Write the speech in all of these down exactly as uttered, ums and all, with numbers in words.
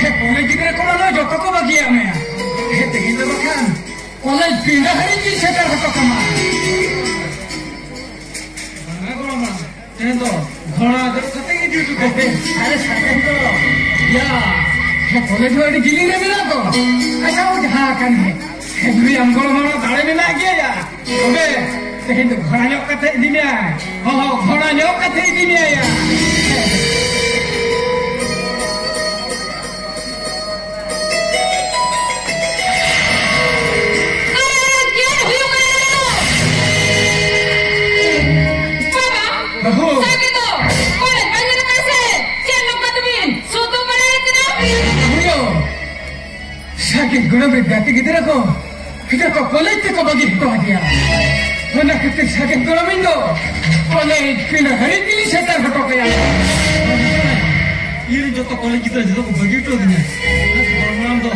ᱦᱮᱸ, ᱠᱚᱞᱮᱡᱽ ᱜᱤᱫᱽᱨᱟᱹ ᱠᱚᱢᱟ ᱱᱚᱣᱟ ᱡᱚᱛᱚ ᱠᱚ ᱵᱟᱹᱜᱤᱭᱟᱜ ᱢᱮᱭᱟ᱾ ᱦᱮᱸ, ᱛᱮᱦᱮᱧ ᱫᱚ ᱵᱟᱠᱷᱟᱱ ᱠᱚᱞᱮᱡᱽ ᱯᱤᱸᱰᱟᱹ ᱦᱟᱹᱨᱤᱡ ᱜᱤᱧ ᱥᱮᱴᱮᱨ ᱦᱚᱴᱚ ᱠᱟᱢᱟ᱾ ᱵᱟᱝᱟ ᱜᱚᱲᱚᱢᱟ, ᱛᱮᱦᱮᱧ ᱫᱚ ᱜᱷᱚᱲᱟ ᱫᱮᱡ ᱠᱟᱛᱮ ᱜᱮ ᱰᱤᱭᱩᱴᱤ ᱠᱚ᱾ ᱟᱨᱮ ᱥᱟᱜᱮᱱ ᱫᱚ, ᱭᱟ, ᱦᱮᱸ, ᱠᱚᱞᱮᱡᱽ ᱦᱚᱸ ᱟᱹᱰᱤ ᱡᱤᱞᱤᱧ ᱨᱮ ᱢᱮᱱᱟᱜ ᱫᱚ᱾ ᱟᱪᱪᱷᱟ, ᱚ ᱡᱟᱦᱟᱸ ᱟᱠᱟᱱ ᱜᱮ, ᱦᱮᱸ, ᱱᱩᱭ ᱟᱢ ᱜᱚᱲᱚᱢ ᱦᱚᱲ ᱫᱟᱲᱮ ᱢᱮᱱᱟᱜ ᱜᱮᱭᱟ ᱭᱟ᱾ ᱛᱚᱵᱮ ᱛᱮᱦᱮᱧ ᱫᱚ ᱜᱷᱚᱲᱟ ᱧᱚᱜ ᱠᱟᱛᱮ ᱤᱫᱤ ᱢᱮᱭᱟᱭ᱾ ᱦᱚᱸ, ᱦᱚᱸ, ᱜᱷᱚᱲᱟ ᱧᱚᱜ ᱠᱟᱛᱮ ᱤᱫᱤ ᱢᱮᱭᱟᱭ ᱭᱟ᱾ ᱟᱨ ᱪᱮᱫ ᱦᱩᱭᱩᱜ ᱠᱟᱱᱟ? ᱵᱟᱵᱟ, ᱵᱟᱹᱦᱩ᱾ ᱥᱟᱜᱮ ᱫᱚ ᱠᱚᱞᱮᱡᱽ ᱵᱟᱭ ᱧᱮᱞ ᱠᱟᱱᱟ ᱥᱮ? ᱪᱮᱫ ᱱᱚᱝᱠᱟ ᱛᱮᱵᱤᱱ ᱥᱩᱛᱩ ᱵᱟᱲᱟᱭᱮ ᱠᱟᱱᱟ? ᱦᱩᱭᱩᱜ᱾ ᱥᱟᱜᱮᱱ ᱜᱚᱲᱚᱢ ᱨᱮᱱ ᱜᱟᱛᱮ ᱜᱤᱫᱽᱨᱟᱹ ᱠᱚ ᱯᱷᱤᱴᱟᱨ ᱠᱚ ᱠᱚᱞᱮᱡᱽ ᱛᱮᱠᱚ ᱵᱟᱹᱜᱤ ᱦᱚᱴᱚ ᱟᱫᱮᱭᱟ᱾ ᱚᱱᱟ ᱠᱷᱟᱹᱛᱤᱨ ᱥᱟᱜᱮᱱ ᱜᱚᱲᱚᱢ ᱤᱧ ᱫᱚ ᱠᱚᱞᱮᱡᱽ ᱯᱤᱸᱰᱟᱹ ᱦᱟᱹᱨᱤᱡ ᱜᱮᱞᱤᱧ ᱥᱮᱴᱮᱨ ᱦᱚᱴᱚ ᱠᱟᱭᱟ᱾ ᱤᱧ ᱨᱮᱱ ᱡᱚᱛᱚ ᱠᱚᱞᱮᱡᱽ ᱜᱤᱫᱽᱨᱟᱹ ᱡᱚᱛᱚ ᱠᱚ ᱵᱟᱹᱜᱤ ᱦᱚᱴᱚ ᱟᱹᱫᱤᱧᱟ᱾ ᱚᱱᱟᱛᱮ ᱜᱚᱲᱚᱢ ᱦᱟᱲᱟᱢ ᱫᱚ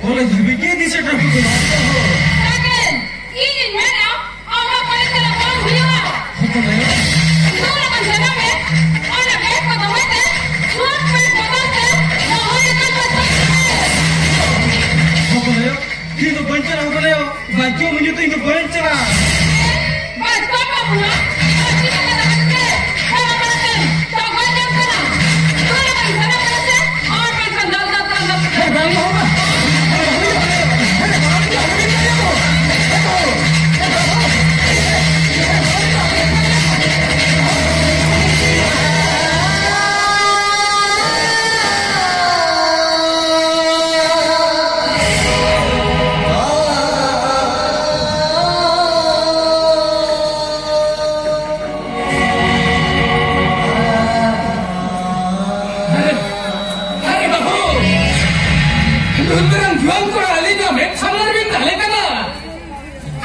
ᱠᱚᱞᱮᱡᱽ ᱦᱟᱹᱵᱤᱡ ᱜᱮ ᱤᱫᱤ ᱥᱮᱴᱮᱨ ᱦᱚᱴᱚ ᱠᱟᱭᱟ᱾ ᱥᱟᱜᱮᱱ, ᱤᱧᱤᱧ ᱢᱮᱱᱟ, ᱟᱢ ᱫᱚ ᱠᱚᱞᱮᱡᱽ ᱪᱟᱞᱟᱜ ᱵᱟᱝ ᱦᱩᱭᱩᱜᱼᱟ᱾ ᱦᱚᱯᱚᱱ ᱟᱭᱳ᱾ ᱫᱩᱲᱩᱵ ᱟᱠᱟᱱ ᱥᱟᱱᱟᱢ ᱜᱮ ᱚᱱᱟ ᱵᱮᱜᱽ ᱠᱚ ᱫᱚᱦᱚᱭ ᱛᱮ, ᱥᱩᱴ ᱯᱮᱱᱴ ᱵᱚᱫᱚᱞ ᱛᱮ ᱫᱚᱦᱚᱭ ᱟᱠᱟᱱ ᱵᱟᱥᱠᱚᱛ ᱨᱮ᱾ ᱦᱚᱯᱚᱱ ᱟᱭᱳ, ᱤᱧ ᱫᱚ ᱵᱟᱹᱧ ᱪᱟᱞᱟᱜᱼᱟ, ᱦᱚᱯᱚᱱ ᱟᱭᱳ᱾ ᱵᱟᱪᱠᱚᱢ ᱧᱩ ᱛᱮ ᱤᱧ ᱫᱚ ᱵᱟᱹᱧ ᱪᱟᱞᱟᱜᱼᱟ᱾ ᱵᱟᱪᱠᱚᱢ ᱵᱟᱹᱵᱩ ᱦᱚᱸ ᱪᱤᱠᱟᱹ ᱠᱟᱱᱟ ᱵᱟᱹᱵᱩ ᱛᱮ? ᱦᱚᱲ ᱵᱟᱲᱟ ᱛᱮ ᱫᱚᱦᱚᱭ ᱧᱟᱢ ᱠᱟᱱᱟ᱾ ᱫᱩᱲᱩᱵ ᱟᱠᱟᱱ ᱥᱟᱱᱟᱢ ᱜᱮ ᱥᱮ ᱦᱚᱲ ᱵᱟᱝᱠᱷᱟᱱ ᱫᱟᱞ ᱫᱟᱞ ᱫᱟᱞ ᱫᱟᱞ᱾ ᱟᱨᱮ, ᱟᱨᱮ ᱵᱟᱹᱵᱩ! ᱱᱩᱱ ᱢᱟᱨᱟᱝ ᱡᱩᱣᱟᱹᱱ ᱠᱚᱲᱟ ᱟᱹᱞᱤᱧ ᱫᱚ ᱢᱮᱫ ᱥᱟᱢᱟᱝ ᱨᱮᱵᱤᱱ ᱛᱟᱦᱮᱸ ᱠᱟᱱᱟ᱾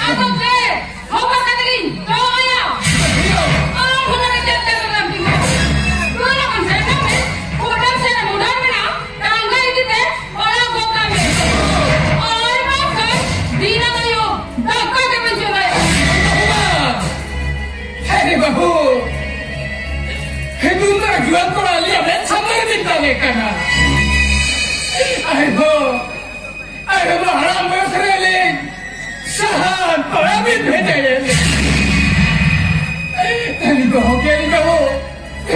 ᱟᱫᱚ ᱪᱮᱫ? ᱦᱚᱦᱚ ᱠᱟᱛᱮ ᱞᱤᱧ ᱫᱚᱦᱚᱭᱟ᱾ ᱟᱨ ᱦᱚᱸ ᱪᱮᱫ ᱛᱮ ᱵᱟᱝ ᱴᱷᱤᱠᱟ? ᱫᱩᱲᱩᱵ ᱟᱠᱟᱱ ᱥᱮ ᱠᱟᱹᱢᱤ, ᱠᱩᱰᱟᱹᱢ ᱥᱮ ᱢᱩᱰᱟᱹᱨ ᱢᱮᱱᱟᱜᱼᱟ, ᱴᱟᱸᱜᱟ ᱤᱫᱤ ᱛᱮ ᱚᱲᱟᱜ ᱜᱚᱜ ᱠᱟᱜ ᱢᱮ᱾ ᱟᱨ ᱵᱟᱝᱠᱷᱟᱱ ᱫᱤᱱᱟᱹᱢ ᱟᱹᱭᱩᱵ ᱫᱟᱠᱟ ᱜᱮᱵᱮᱱ ᱪᱚᱸᱫᱟᱭᱟ᱾ ᱟᱨᱮ ᱵᱟᱹᱵᱩ, ᱦᱤᱸᱫᱩ ᱫᱚ ᱡᱩᱣᱟᱹᱱ ᱠᱚᱲᱟ ᱟᱞᱮᱭᱟᱜ ᱢᱮᱫ ᱥᱟᱢᱟᱝ ᱨᱮᱵᱤᱱ ᱛᱟᱦᱮᱸ ᱠᱟᱱᱟ᱾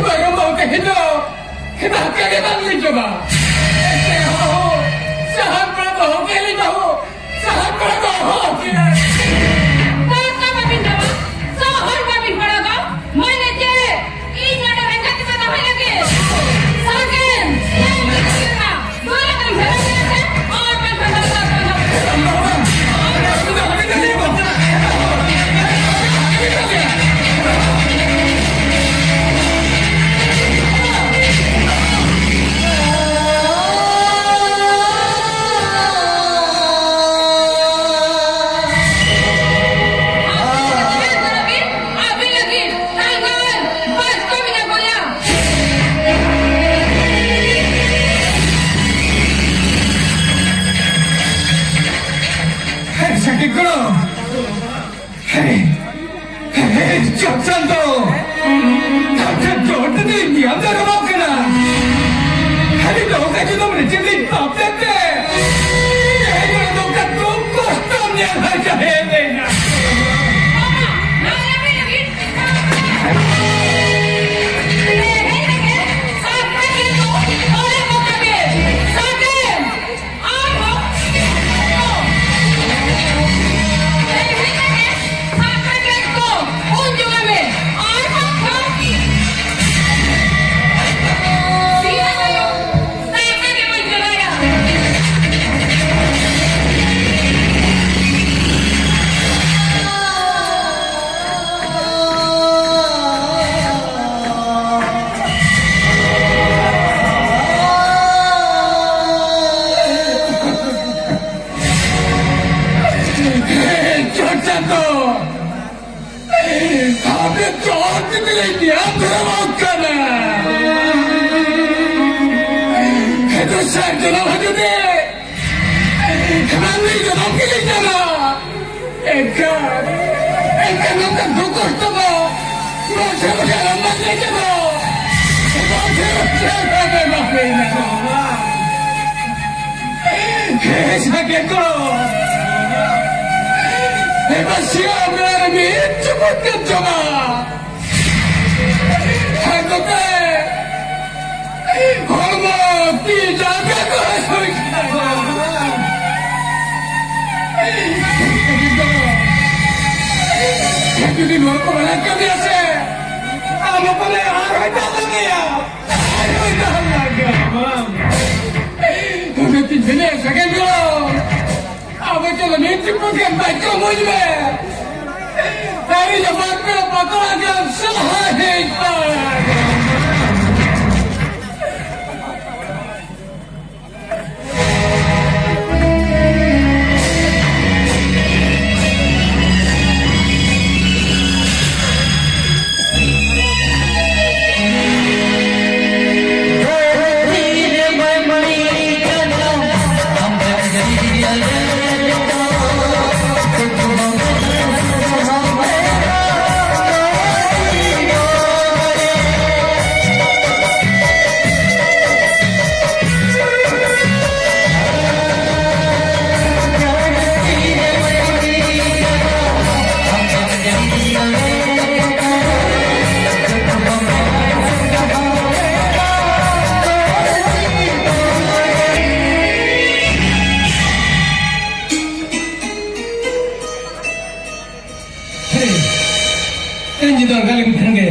ᱯᱟᱨᱚᱢᱚᱜ ᱛᱮᱦᱮᱧ ᱫᱚ ᱫᱟᱠᱟ ᱜᱮ ᱵᱟᱝ ᱞᱤᱧ ᱡᱚᱢᱟ᱾ ᱮᱱᱛᱮ ᱨᱮᱦᱚᱸ ᱥᱟᱦᱟᱱ ᱠᱚᱲᱟ ᱫᱚᱦᱚ ᱠᱮᱫ ᱞᱤᱧ ᱫᱚᱦᱚ, ᱥᱟᱦᱟᱱ ᱠᱚᱲᱟ ᱫᱚᱦᱚ ᱠᱮᱫ᱾ ᱫᱟᱠᱟ ᱵᱟᱵᱤᱱ ᱡᱚᱢᱟ, ᱥᱟᱦᱟᱱ ᱵᱟᱵᱤᱱ ᱯᱟᱲᱟᱜᱟ, ᱢᱟᱱᱮ ᱪᱮᱫ? ᱤᱧ ᱱᱚᱰᱮ ᱨᱮᱸᱜᱮᱡ ᱛᱮ ᱛᱟᱦᱮᱸ ᱞᱟᱹᱜᱤᱫ? ᱥᱟᱨᱡᱮᱱ, ᱧᱮᱞ ᱢᱮ ᱪᱮᱫ ᱞᱮᱠᱟ ᱫᱩᱞ ᱟᱠᱟᱱ ᱥᱟᱨᱡᱮᱱ ᱥᱮ ᱟᱨ ᱵᱟᱝᱠᱷᱟᱱ ᱫᱟᱠᱟ ᱟᱠᱟᱱ ᱫᱚ᱾ ᱟᱹᱵᱤᱱ ᱞᱟᱹᱜᱤᱫ ᱛᱟᱞᱜᱟᱲ ᱵᱟᱪᱠᱚᱢ ᱤᱧ ᱟᱹᱜᱩᱭᱟ᱾ ᱦᱮᱸ, ᱥᱟᱹᱠᱤ ᱠᱚᱲᱟ᱾ ᱦᱮᱸ, ᱦᱮᱸ, ᱪᱚᱴ ᱪᱟᱸᱫᱚ᱾ ᱟᱢ ᱴᱷᱮᱱ ᱡᱚᱦᱚᱨ ᱛᱮᱫᱚᱧ ᱱᱤᱭᱟᱢ ᱫᱟᱨᱟᱢᱚᱜ ᱠᱟᱱᱟ᱾ ᱟᱹᱰᱤ ᱫᱚᱦᱚ ᱠᱟᱜ ᱡᱚᱱᱚᱢ ᱨᱮ ᱪᱮᱫ ᱤᱧ ᱯᱟᱯ ᱞᱮᱫ ᱛᱮ? ᱛᱮᱦᱮᱧ ᱱᱚᱝᱠᱟ ᱫᱩᱠ ᱠᱚᱥᱴᱚᱢ ᱧᱮᱞ ᱦᱚᱪᱚᱭᱮᱫ ᱞᱮᱭᱟ᱾ ᱵᱟᱵᱟ, ᱱᱚᱣᱟ ᱞᱟᱹᱜᱤᱫ ᱛᱮᱦᱮᱧ ᱨᱮᱜᱮ ᱥᱟᱵ ᱠᱟᱛᱮ ᱠᱚ ᱚᱲᱟᱜ ᱜᱚᱫ ᱠᱟᱜ ᱢᱮ᱾ ᱥᱟᱜᱮᱱ! ᱟᱨᱦᱚᱸ! ᱛᱮᱦᱮᱧ ᱨᱮᱜᱮ ᱥᱟᱵ ᱠᱟᱛᱮ ᱠᱚ ᱩᱢ ᱡᱚᱝ ᱢᱮ᱾ ᱟᱨᱦᱚᱸ! ᱥᱤᱨᱟ ᱛᱟᱭᱚᱢ ᱥᱟᱵ ᱠᱟᱛᱮ ᱵᱚᱱ ᱪᱟᱞᱟᱜᱼᱟ᱾ ᱪᱚᱴ ᱪᱟᱸᱫᱚ! ᱟᱯᱮ ᱪᱚᱴ ᱡᱩᱫᱤ ᱞᱮ ᱧᱟᱢ ᱫᱷᱚᱨᱚᱢᱚᱜ ᱠᱟᱱᱟ, ᱦᱮᱸ ᱫᱚᱥᱟᱨ ᱡᱚᱱᱚᱢ ᱦᱤᱡᱩᱜ ᱛᱮ ᱠᱷᱟᱱ ᱱᱩᱭ ᱡᱚᱱᱚᱢ ᱜᱮᱞᱤᱧ ᱧᱟᱢᱟ᱾ ᱮᱱᱠᱷᱟᱱ, ᱮᱱᱠᱷᱟᱱ ᱱᱚᱝᱠᱟ ᱫᱩᱠ ᱠᱚᱥᱴᱚ ᱫᱚ ᱱᱚᱣᱟ ᱥᱮᱨᱢᱟ ᱨᱮ ᱟᱞᱚᱢ ᱞᱟᱹᱭ ᱠᱮᱫᱟ᱾ ᱱᱚᱣᱟ ᱥᱮᱨᱢᱟ ᱨᱮ ᱟᱞᱚᱢ ᱞᱟᱹᱭ ᱠᱮᱫᱟ᱾ ᱦᱮᱸ, ᱥᱟᱠᱮᱛ ᱠᱚ᱾ ᱮᱵᱟᱨ ᱥᱤᱭᱟ ᱚᱲᱟᱜ ᱨᱮ ᱢᱤᱫ ᱪᱩᱯᱩᱫ ᱠᱟᱛᱮ ᱡᱚᱢᱟ᱾ ᱦᱚᱲᱢᱚ ᱛᱤ ᱡᱟᱸᱜᱟ ᱠᱚ ᱦᱟᱹᱥᱩᱭ ᱠᱟᱱᱟ᱾ ᱡᱩᱫᱤ ᱱᱚᱣᱟ ᱠᱚ ᱵᱟᱲᱟᱭ ᱠᱟᱱ ᱜᱮᱭᱟ ᱥᱮ, ᱟᱢ ᱦᱚᱸ ᱯᱟᱞᱮ ᱟᱨᱦᱚᱸᱭ ᱫᱟᱞ ᱞᱟᱜᱟᱭᱟ᱾ ᱟᱨᱦᱚᱸᱭ ᱫᱟᱞ ᱞᱟᱜᱟᱭᱟ, ᱵᱟᱝ? ᱚᱱᱟᱛᱤᱧ ᱢᱮᱱᱮᱫ, ᱥᱟᱜᱮᱱ ᱜᱚᱲᱚᱢ, ᱟᱵᱚ ᱪᱚᱞᱚ ᱢᱤᱫ ᱴᱤᱯᱩ ᱜᱮ ᱵᱟᱪᱚ ᱢᱚᱡᱽ ᱢᱮ᱾ ᱟᱹᱰᱤ ᱡᱟᱵᱟᱨ ᱯᱮᱲᱟ ᱯᱟᱛᱲᱟ ᱜᱮ ᱥᱟᱦᱟ ᱦᱮᱡ ᱯᱟᱲᱟᱜ᱾ ᱛᱮᱦᱮᱧ ᱧᱤᱫᱟᱹ ᱟᱸᱜᱟ ᱞᱮᱱᱠᱷᱟᱱ ᱜᱮ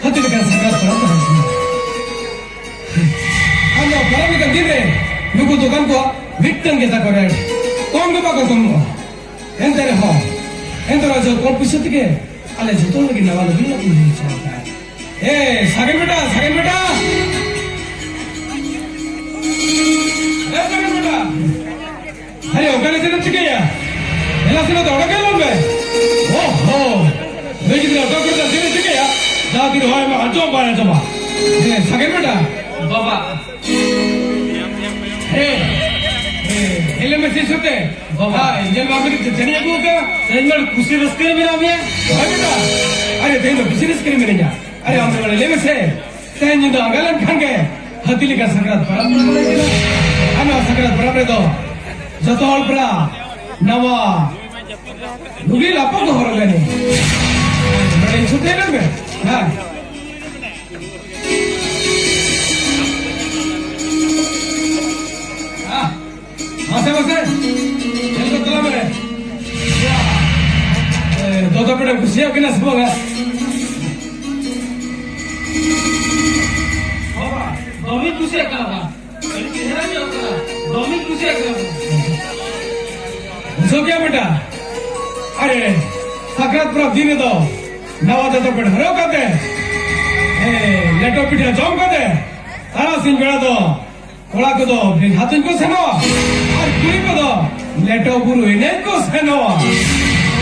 ᱦᱟᱹᱛᱤ ᱞᱮᱠᱟ ᱥᱟᱠᱨᱟᱛ ᱯᱚᱨᱚᱵᱽ ᱛᱟᱦᱮᱸ ᱠᱟᱱᱟ᱾ ᱟᱨ ᱱᱚᱣᱟ ᱯᱚᱨᱚᱵᱽ ᱞᱮᱠᱟᱱ ᱫᱤᱱ ᱨᱮ ᱱᱩᱠᱩ ᱫᱚᱠᱟᱱ ᱠᱚᱣᱟᱜ ᱢᱤᱫᱴᱟᱝ ᱜᱮ ᱛᱟᱠᱚ ᱨᱮᱴ, ᱠᱚᱢ ᱜᱮ ᱵᱟᱠᱚ ᱠᱚᱢᱚᱜᱼᱟ᱾ ᱮᱱᱛᱮ ᱨᱮᱦᱚᱸ, ᱮᱱᱛᱮ ᱨᱮᱦᱚᱸ ᱡᱚᱛᱚ ᱠᱚᱢ ᱯᱩᱭᱥᱟᱹ ᱛᱮᱜᱮ ᱟᱞᱮ ᱡᱚᱛᱚ ᱞᱟᱹᱜᱤᱫ ᱱᱟᱣᱟ ᱞᱩᱜᱽᱲᱤ ᱞᱟᱯᱚ ᱞᱮ ᱪᱟᱞ ᱠᱟᱜᱼᱟ᱾ ᱮ, ᱥᱟᱜᱮᱱ ᱵᱮᱴᱟ, ᱥᱟᱜᱮᱱ ᱵᱮᱴᱟ᱾ ᱮ, ᱥᱟᱜᱮᱱ ᱵᱮᱴᱟ᱾ ᱟᱨᱮ, ᱚᱠᱟᱨᱮ ᱪᱮᱫ ᱮᱢ ᱪᱤᱠᱟᱹᱭᱟ? ᱫᱮᱞᱟ ᱥᱮ ᱱᱚᱛᱮ ᱚᱰᱚᱠ ᱜᱮ ᱟᱞᱚᱢ ᱢᱮ᱾ ᱳᱦᱳ, ᱱᱩᱭ ᱜᱤᱫᱽᱨᱟᱹ ᱚᱠᱟ ᱠᱚᱨᱮ ᱪᱮᱫ ᱮ ᱪᱤᱠᱟᱹᱭᱟ? ᱡᱟᱦᱟᱸ ᱛᱤᱱ ᱨᱚᱦᱚᱭ ᱢᱮ, ᱟᱸᱡᱚᱢ ᱵᱟᱭ ᱟᱸᱡᱚᱢᱟ᱾ ᱦᱮᱸ, ᱥᱟᱜᱮᱱ ᱵᱮᱴᱟ᱾ ᱵᱟᱵᱟ᱾ ᱦᱮᱸ, ᱦᱮᱸ, ᱦᱮᱸ, ᱞᱟᱹᱭ ᱢᱮ ᱪᱮᱫ ᱥᱚᱛᱮ? ᱵᱟᱵᱟ᱾ ᱦᱮᱸ, ᱧᱮᱞ ᱢᱮ, ᱟᱯᱮ ᱪᱮᱫ ᱪᱮᱫ ᱟᱹᱜᱩ ᱟᱠᱟᱫᱟ? ᱛᱮᱦᱮᱧ ᱢᱟ ᱠᱩᱥᱤ ᱨᱟᱹᱥᱠᱟᱹ ᱨᱮ ᱢᱮᱱᱟᱜ ᱢᱮᱭᱟ᱾ ᱦᱳᱭ ᱵᱮᱴᱟ, ᱟᱨᱮ, ᱛᱮᱦᱮᱧ ᱫᱚ ᱠᱩᱥᱤ ᱨᱟᱹᱥᱠᱟᱹ ᱨᱮ ᱢᱮᱱᱟᱹᱧᱟ᱾ ᱟᱨᱮ, ᱟᱢ ᱫᱚ ᱞᱟᱹᱭ ᱢᱮᱥᱮ, ᱛᱮᱦᱮᱧ ᱧᱤᱫᱟᱹ ᱟᱸᱜᱟ ᱞᱮᱱᱠᱷᱟᱱ ᱜᱮ ᱦᱟᱹᱛᱤ ᱞᱮᱠᱟ ᱥᱟᱠᱨᱟᱛ ᱯᱚᱨᱚᱵᱽ ᱵᱚᱱ ᱵᱟᱲᱟᱭ ᱠᱮᱫᱟ᱾ ᱟᱨ ᱱᱚᱣᱟ ᱥᱟᱠᱨᱟᱛ ᱯᱚᱨᱚᱵᱽ ᱨᱮᱫᱚ ᱡᱚᱛᱚ ᱦᱚᱲ ᱯᱮᱲᱟ ᱱᱟᱣᱟ ᱞᱩᱜᱽᱲᱤ ᱞᱟᱯᱚ ᱠᱚ ᱦᱚᱨᱚᱜ ᱞᱟᱹᱜᱤᱫ᱾ ᱵᱟᱲᱟᱭ ᱥᱩᱫᱷᱟᱹᱭ ᱞᱮᱱ ᱢᱮ᱾ ᱦᱮᱸ᱾ ᱠᱩᱥᱤᱭᱟᱜ ᱠᱟᱱᱟ ᱥᱮ ᱵᱟᱝᱟ? ᱵᱟᱵᱟ, ᱫᱚᱢᱮᱧ ᱠᱩᱥᱤᱭᱟᱜ ᱠᱟᱱᱟ ᱵᱟ᱾ ᱟᱹᱰᱤ ᱪᱮᱦᱨᱟ ᱧᱮᱞᱚᱜ ᱠᱟᱱᱟ᱾ ᱫᱚᱢᱮᱧ ᱠᱩᱥᱤᱭᱟᱜ ᱠᱟᱱᱟ ᱵᱟ᱾ ᱵᱩᱡᱷᱟᱹᱣ ᱠᱮᱜᱼᱟ ᱵᱮᱴᱟ? ᱟᱨᱮ, ᱥᱟᱠᱨᱟᱛ ᱯᱚᱨᱚᱵᱽ ᱫᱤᱱ ᱨᱮᱫᱚ ᱱᱟᱣᱟ ᱫᱚᱛᱚ ᱯᱮᱱᱴ ᱦᱚᱨᱚᱜ ᱠᱟᱛᱮ, ᱮ, ᱞᱮᱴᱚ ᱯᱤᱴᱷᱟᱹ ᱡᱚᱢ ᱠᱟᱛᱮ ᱛᱟᱨᱟᱥᱤᱧ ᱵᱮᱲᱟ ᱫᱚ ᱠᱚᱲᱟ ᱠᱚᱫᱚ ᱵᱮᱡᱷᱟ ᱛᱩᱧ ᱠᱚ ᱥᱮᱱᱚᱜᱼᱟ ᱟᱨ ᱠᱩᱲᱤ ᱠᱚᱫᱚ ᱞᱮᱴᱚ ᱵᱩᱨᱩ ᱮᱱᱮᱡ ᱠᱚ ᱥᱮᱱᱚᱜᱼᱟ᱾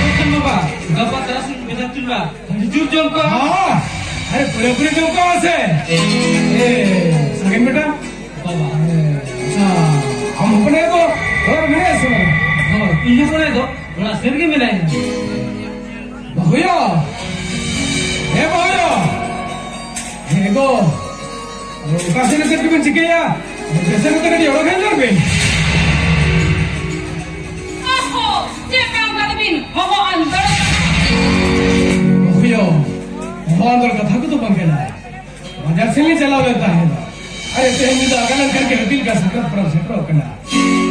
ᱮᱱᱠᱷᱟᱱ ᱵᱟᱵᱟ, ᱜᱟᱯᱟ ᱛᱟᱨᱟᱥᱤᱧ ᱵᱮᱡᱷᱟ ᱛᱩᱧ ᱢᱟ ᱟᱹᱰᱤ ᱡᱳᱨ ᱡᱚᱢ ᱠᱚ᱾ ᱦᱚᱸ, ᱟᱨᱮ ᱯᱩᱨᱟᱹ ᱯᱩᱨᱟᱹ ᱡᱚᱢ ᱠᱚ ᱥᱮ? ᱮ, ᱥᱟᱜᱮᱱ ᱵᱮᱴᱟ, ᱵᱟᱵᱟ᱾ ᱮ, ᱟᱪᱪᱷᱟ, ᱟᱢ ᱦᱚᱯᱚᱱ ᱟᱭᱳ ᱫᱚ ᱚᱲᱟᱜ ᱨᱮ ᱢᱮᱱᱟᱭᱟ ᱥᱮ ᱵᱟᱝ? ᱦᱳᱭ, ᱤᱧ ᱦᱚᱯᱚᱱ ᱟᱭᱳ ᱫᱚ ᱚᱲᱟᱜ ᱥᱮᱱ ᱨᱮᱜᱮ ᱢᱮᱱᱟᱭᱟ᱾ ᱵᱟᱹᱦᱩᱭᱟ! ᱦᱮᱸ ᱵᱟᱹᱦᱩᱭᱟ! ᱦᱮᱸ ᱜᱚ! ᱚᱠᱟ ᱥᱮᱫ ᱨᱮ ᱪᱮᱫ ᱠᱚᱵᱤᱱ ᱪᱤᱠᱟᱹᱭᱟ? ᱵᱮᱥᱮ ᱠᱟᱛᱮ ᱠᱟᱹᱴᱤᱡ ᱚᱰᱚᱠ ᱦᱮᱡ ᱞᱮᱱ ᱵᱤᱱ᱾ ᱚᱦᱚ! ᱪᱮᱫ ᱯᱮ ᱚᱱᱠᱟ ᱫᱚᱵᱤᱱ ᱦᱚᱦᱚ ᱟᱱᱫᱚᱲ? ᱵᱟᱹᱦᱩᱭᱟ! ᱦᱚᱦᱚ ᱟᱱᱫᱚᱲ ᱠᱟᱛᱷᱟ ᱠᱚᱫᱚ ᱵᱟᱝ ᱠᱟᱱᱟ᱾ ᱵᱟᱡᱟᱨ ᱥᱮᱱ ᱞᱤᱧ ᱪᱟᱞᱟᱣ ᱞᱮᱱ ᱛᱟᱦᱮᱸᱫ᱾ ᱟᱨᱮ, ᱛᱮᱦᱮᱧ ᱧᱤᱫᱟᱹ ᱟᱠᱟᱞ ᱞᱮᱱᱠᱷᱟᱱ ᱜᱮ ᱦᱟᱹᱛᱤ ᱞᱮᱠᱟ ᱥᱟᱠᱨᱟᱛ ᱯᱚᱨᱚᱵᱽ ᱥᱮᱴᱮᱨᱚᱜ ᱠᱟᱱᱟ᱾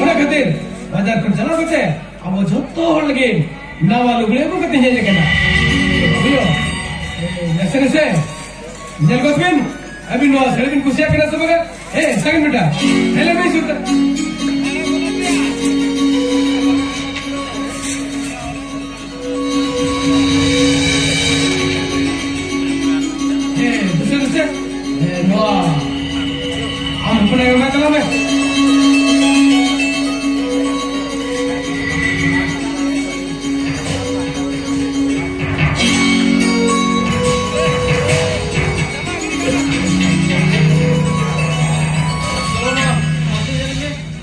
ᱚᱱᱟ ᱠᱷᱟᱹᱛᱤᱨ ᱵᱟᱡᱟᱨ ᱠᱷᱚᱱ ᱪᱟᱞᱟᱣ ᱠᱟᱛᱮ ᱟᱵᱚ ᱡᱷᱚᱛᱚ ᱦᱚᱲ ᱞᱟᱹᱜᱤᱫ ᱱᱟᱣᱟ ᱞᱩᱜᱽᱲᱤ ᱟᱹᱜᱩ ᱠᱟᱛᱮ ᱦᱮᱡ ᱟᱠᱟᱱᱟ᱾ ᱵᱩᱡᱷᱟᱹᱣ? ᱮ, ᱱᱟᱥᱮ ᱱᱟᱥᱮ ᱧᱮᱞ ᱜᱚᱫ ᱵᱤᱱ, ᱟᱹᱵᱤᱱ ᱱᱚᱣᱟ ᱥᱟᱹᱲᱤ ᱵᱤᱱ ᱠᱩᱥᱤᱭᱟᱜ ᱠᱟᱱᱟ ᱥᱮ ᱵᱟᱝᱟ? ᱦᱮᱸ, ᱥᱟᱜᱮᱱ ᱵᱮᱴᱟ, ᱦᱮᱸ, ᱞᱟᱹᱭ ᱢᱮ ᱥᱩᱨ ᱛᱮ᱾ ᱦᱮᱸ, ᱫᱩᱥᱨᱟᱹ, ᱫᱩᱥᱨᱟᱹ᱾ ᱦᱮᱸ, ᱱᱚᱣᱟ᱾ ᱟᱢ ᱦᱚᱯᱚᱱ ᱟᱭᱳ ᱮᱢᱟᱭ ᱛᱟᱞᱟᱝ ᱢᱮ᱾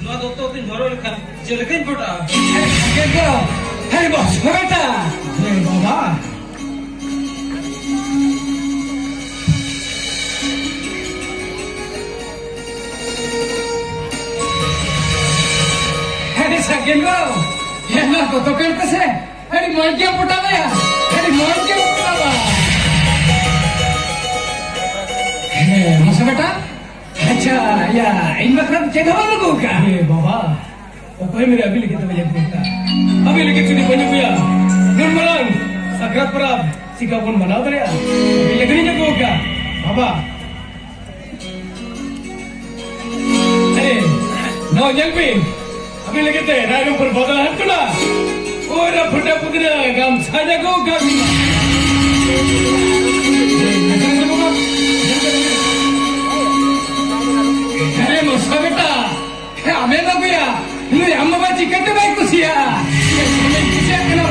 ᱱᱚᱣᱟ ᱫᱚᱛᱚ ᱛᱤᱧ ᱦᱚᱨᱚᱜ ᱞᱮᱠᱷᱟᱱ ᱪᱮᱫ ᱞᱮᱠᱟᱧ ᱯᱚᱴᱟᱜᱼᱟ? ᱦᱮᱸ, ᱜᱚ᱾ ᱦᱮᱸ, ᱵᱚᱥ, ᱵᱮᱴᱟ᱾ ᱦᱮᱸ, ᱵᱟᱵᱟ᱾ ᱦᱮᱸ, ᱥᱟᱜᱮᱱ ᱜᱚ᱾ ᱦᱮᱸ, ᱢᱟ, ᱫᱚᱛᱚ ᱯᱮᱱᱴ ᱯᱮᱥᱮ᱾ ᱟᱹᱰᱤ ᱢᱚᱡᱽ ᱜᱮ ᱯᱚᱴᱟᱣᱟ ᱭᱟ᱾ ᱟᱹᱰᱤ ᱢᱚᱡᱽ ᱜᱮ ᱯᱚᱴᱟᱣᱟ᱾ ᱦᱮᱸ, ᱢᱟᱥᱮ ᱵᱮᱴᱟ᱾ ᱟᱪᱪᱷᱟ, ᱭᱟ, ᱤᱧ ᱵᱟᱠᱷᱨᱟ ᱪᱮᱫ ᱦᱚᱸ ᱵᱟᱢ ᱟᱹᱜᱩ ᱟᱠᱟᱫᱼᱟ? ᱮ ᱵᱟᱵᱟ, ᱚᱠᱚᱭ ᱢᱮᱱᱟ ᱟᱹᱵᱤᱱ ᱞᱟᱹᱜᱤᱫ ᱫᱚ ᱵᱟᱹᱧ ᱟᱹᱜᱩ ᱟᱠᱟᱫᱼᱟ? ᱟᱹᱵᱤᱱ ᱞᱟᱹᱜᱤᱫ ᱡᱩᱫᱤ ᱵᱟᱹᱧ ᱟᱹᱜᱩᱭᱟ, ᱱᱩᱱ ᱢᱟᱨᱟᱝ ᱥᱟᱠᱨᱟᱛ ᱯᱚᱨᱚᱵᱽ ᱪᱤᱠᱟ ᱵᱚᱱ ᱢᱟᱱᱟᱣ ᱫᱟᱲᱮᱭᱟᱜᱼᱟ? ᱟᱹᱵᱤᱱ ᱞᱟᱹᱜᱤᱫ ᱤᱧ ᱟᱹᱜᱩ ᱟᱠᱟᱫ ᱵᱟᱵᱟ᱾ ᱟᱨᱮ, ᱱᱚᱣᱟ ᱧᱮᱞ ᱵᱤᱱ, ᱟᱹᱵᱤᱱ ᱞᱟᱹᱜᱤᱫ ᱛᱮ ᱨᱟᱭᱨᱚᱝᱯᱩᱨ ᱵᱟᱫᱟᱞ ᱦᱟᱴ ᱠᱷᱚᱱᱟᱜ ᱯᱩᱨᱟᱹ ᱯᱷᱩᱴᱟᱹ ᱯᱩᱫᱤᱱᱟ ᱜᱟᱢᱪᱷᱟ ᱡᱟᱜᱚ ᱜᱟᱢ᱾ ᱟᱨᱮ ᱢᱚᱥᱟ ᱵᱮᱴᱟ, ᱦᱮᱸ, ᱟᱢᱮᱢ ᱟᱹᱜᱩᱭᱟ? ᱱᱩᱭ ᱟᱢ ᱵᱟᱵᱟ ᱪᱤᱠᱟᱹᱛᱮ ᱵᱟᱭ ᱠᱩᱥᱤᱭᱟᱜᱼᱟ? ᱫᱚᱢᱮᱧ ᱠᱩᱥᱤᱭᱟᱜ ᱠᱟᱱᱟ,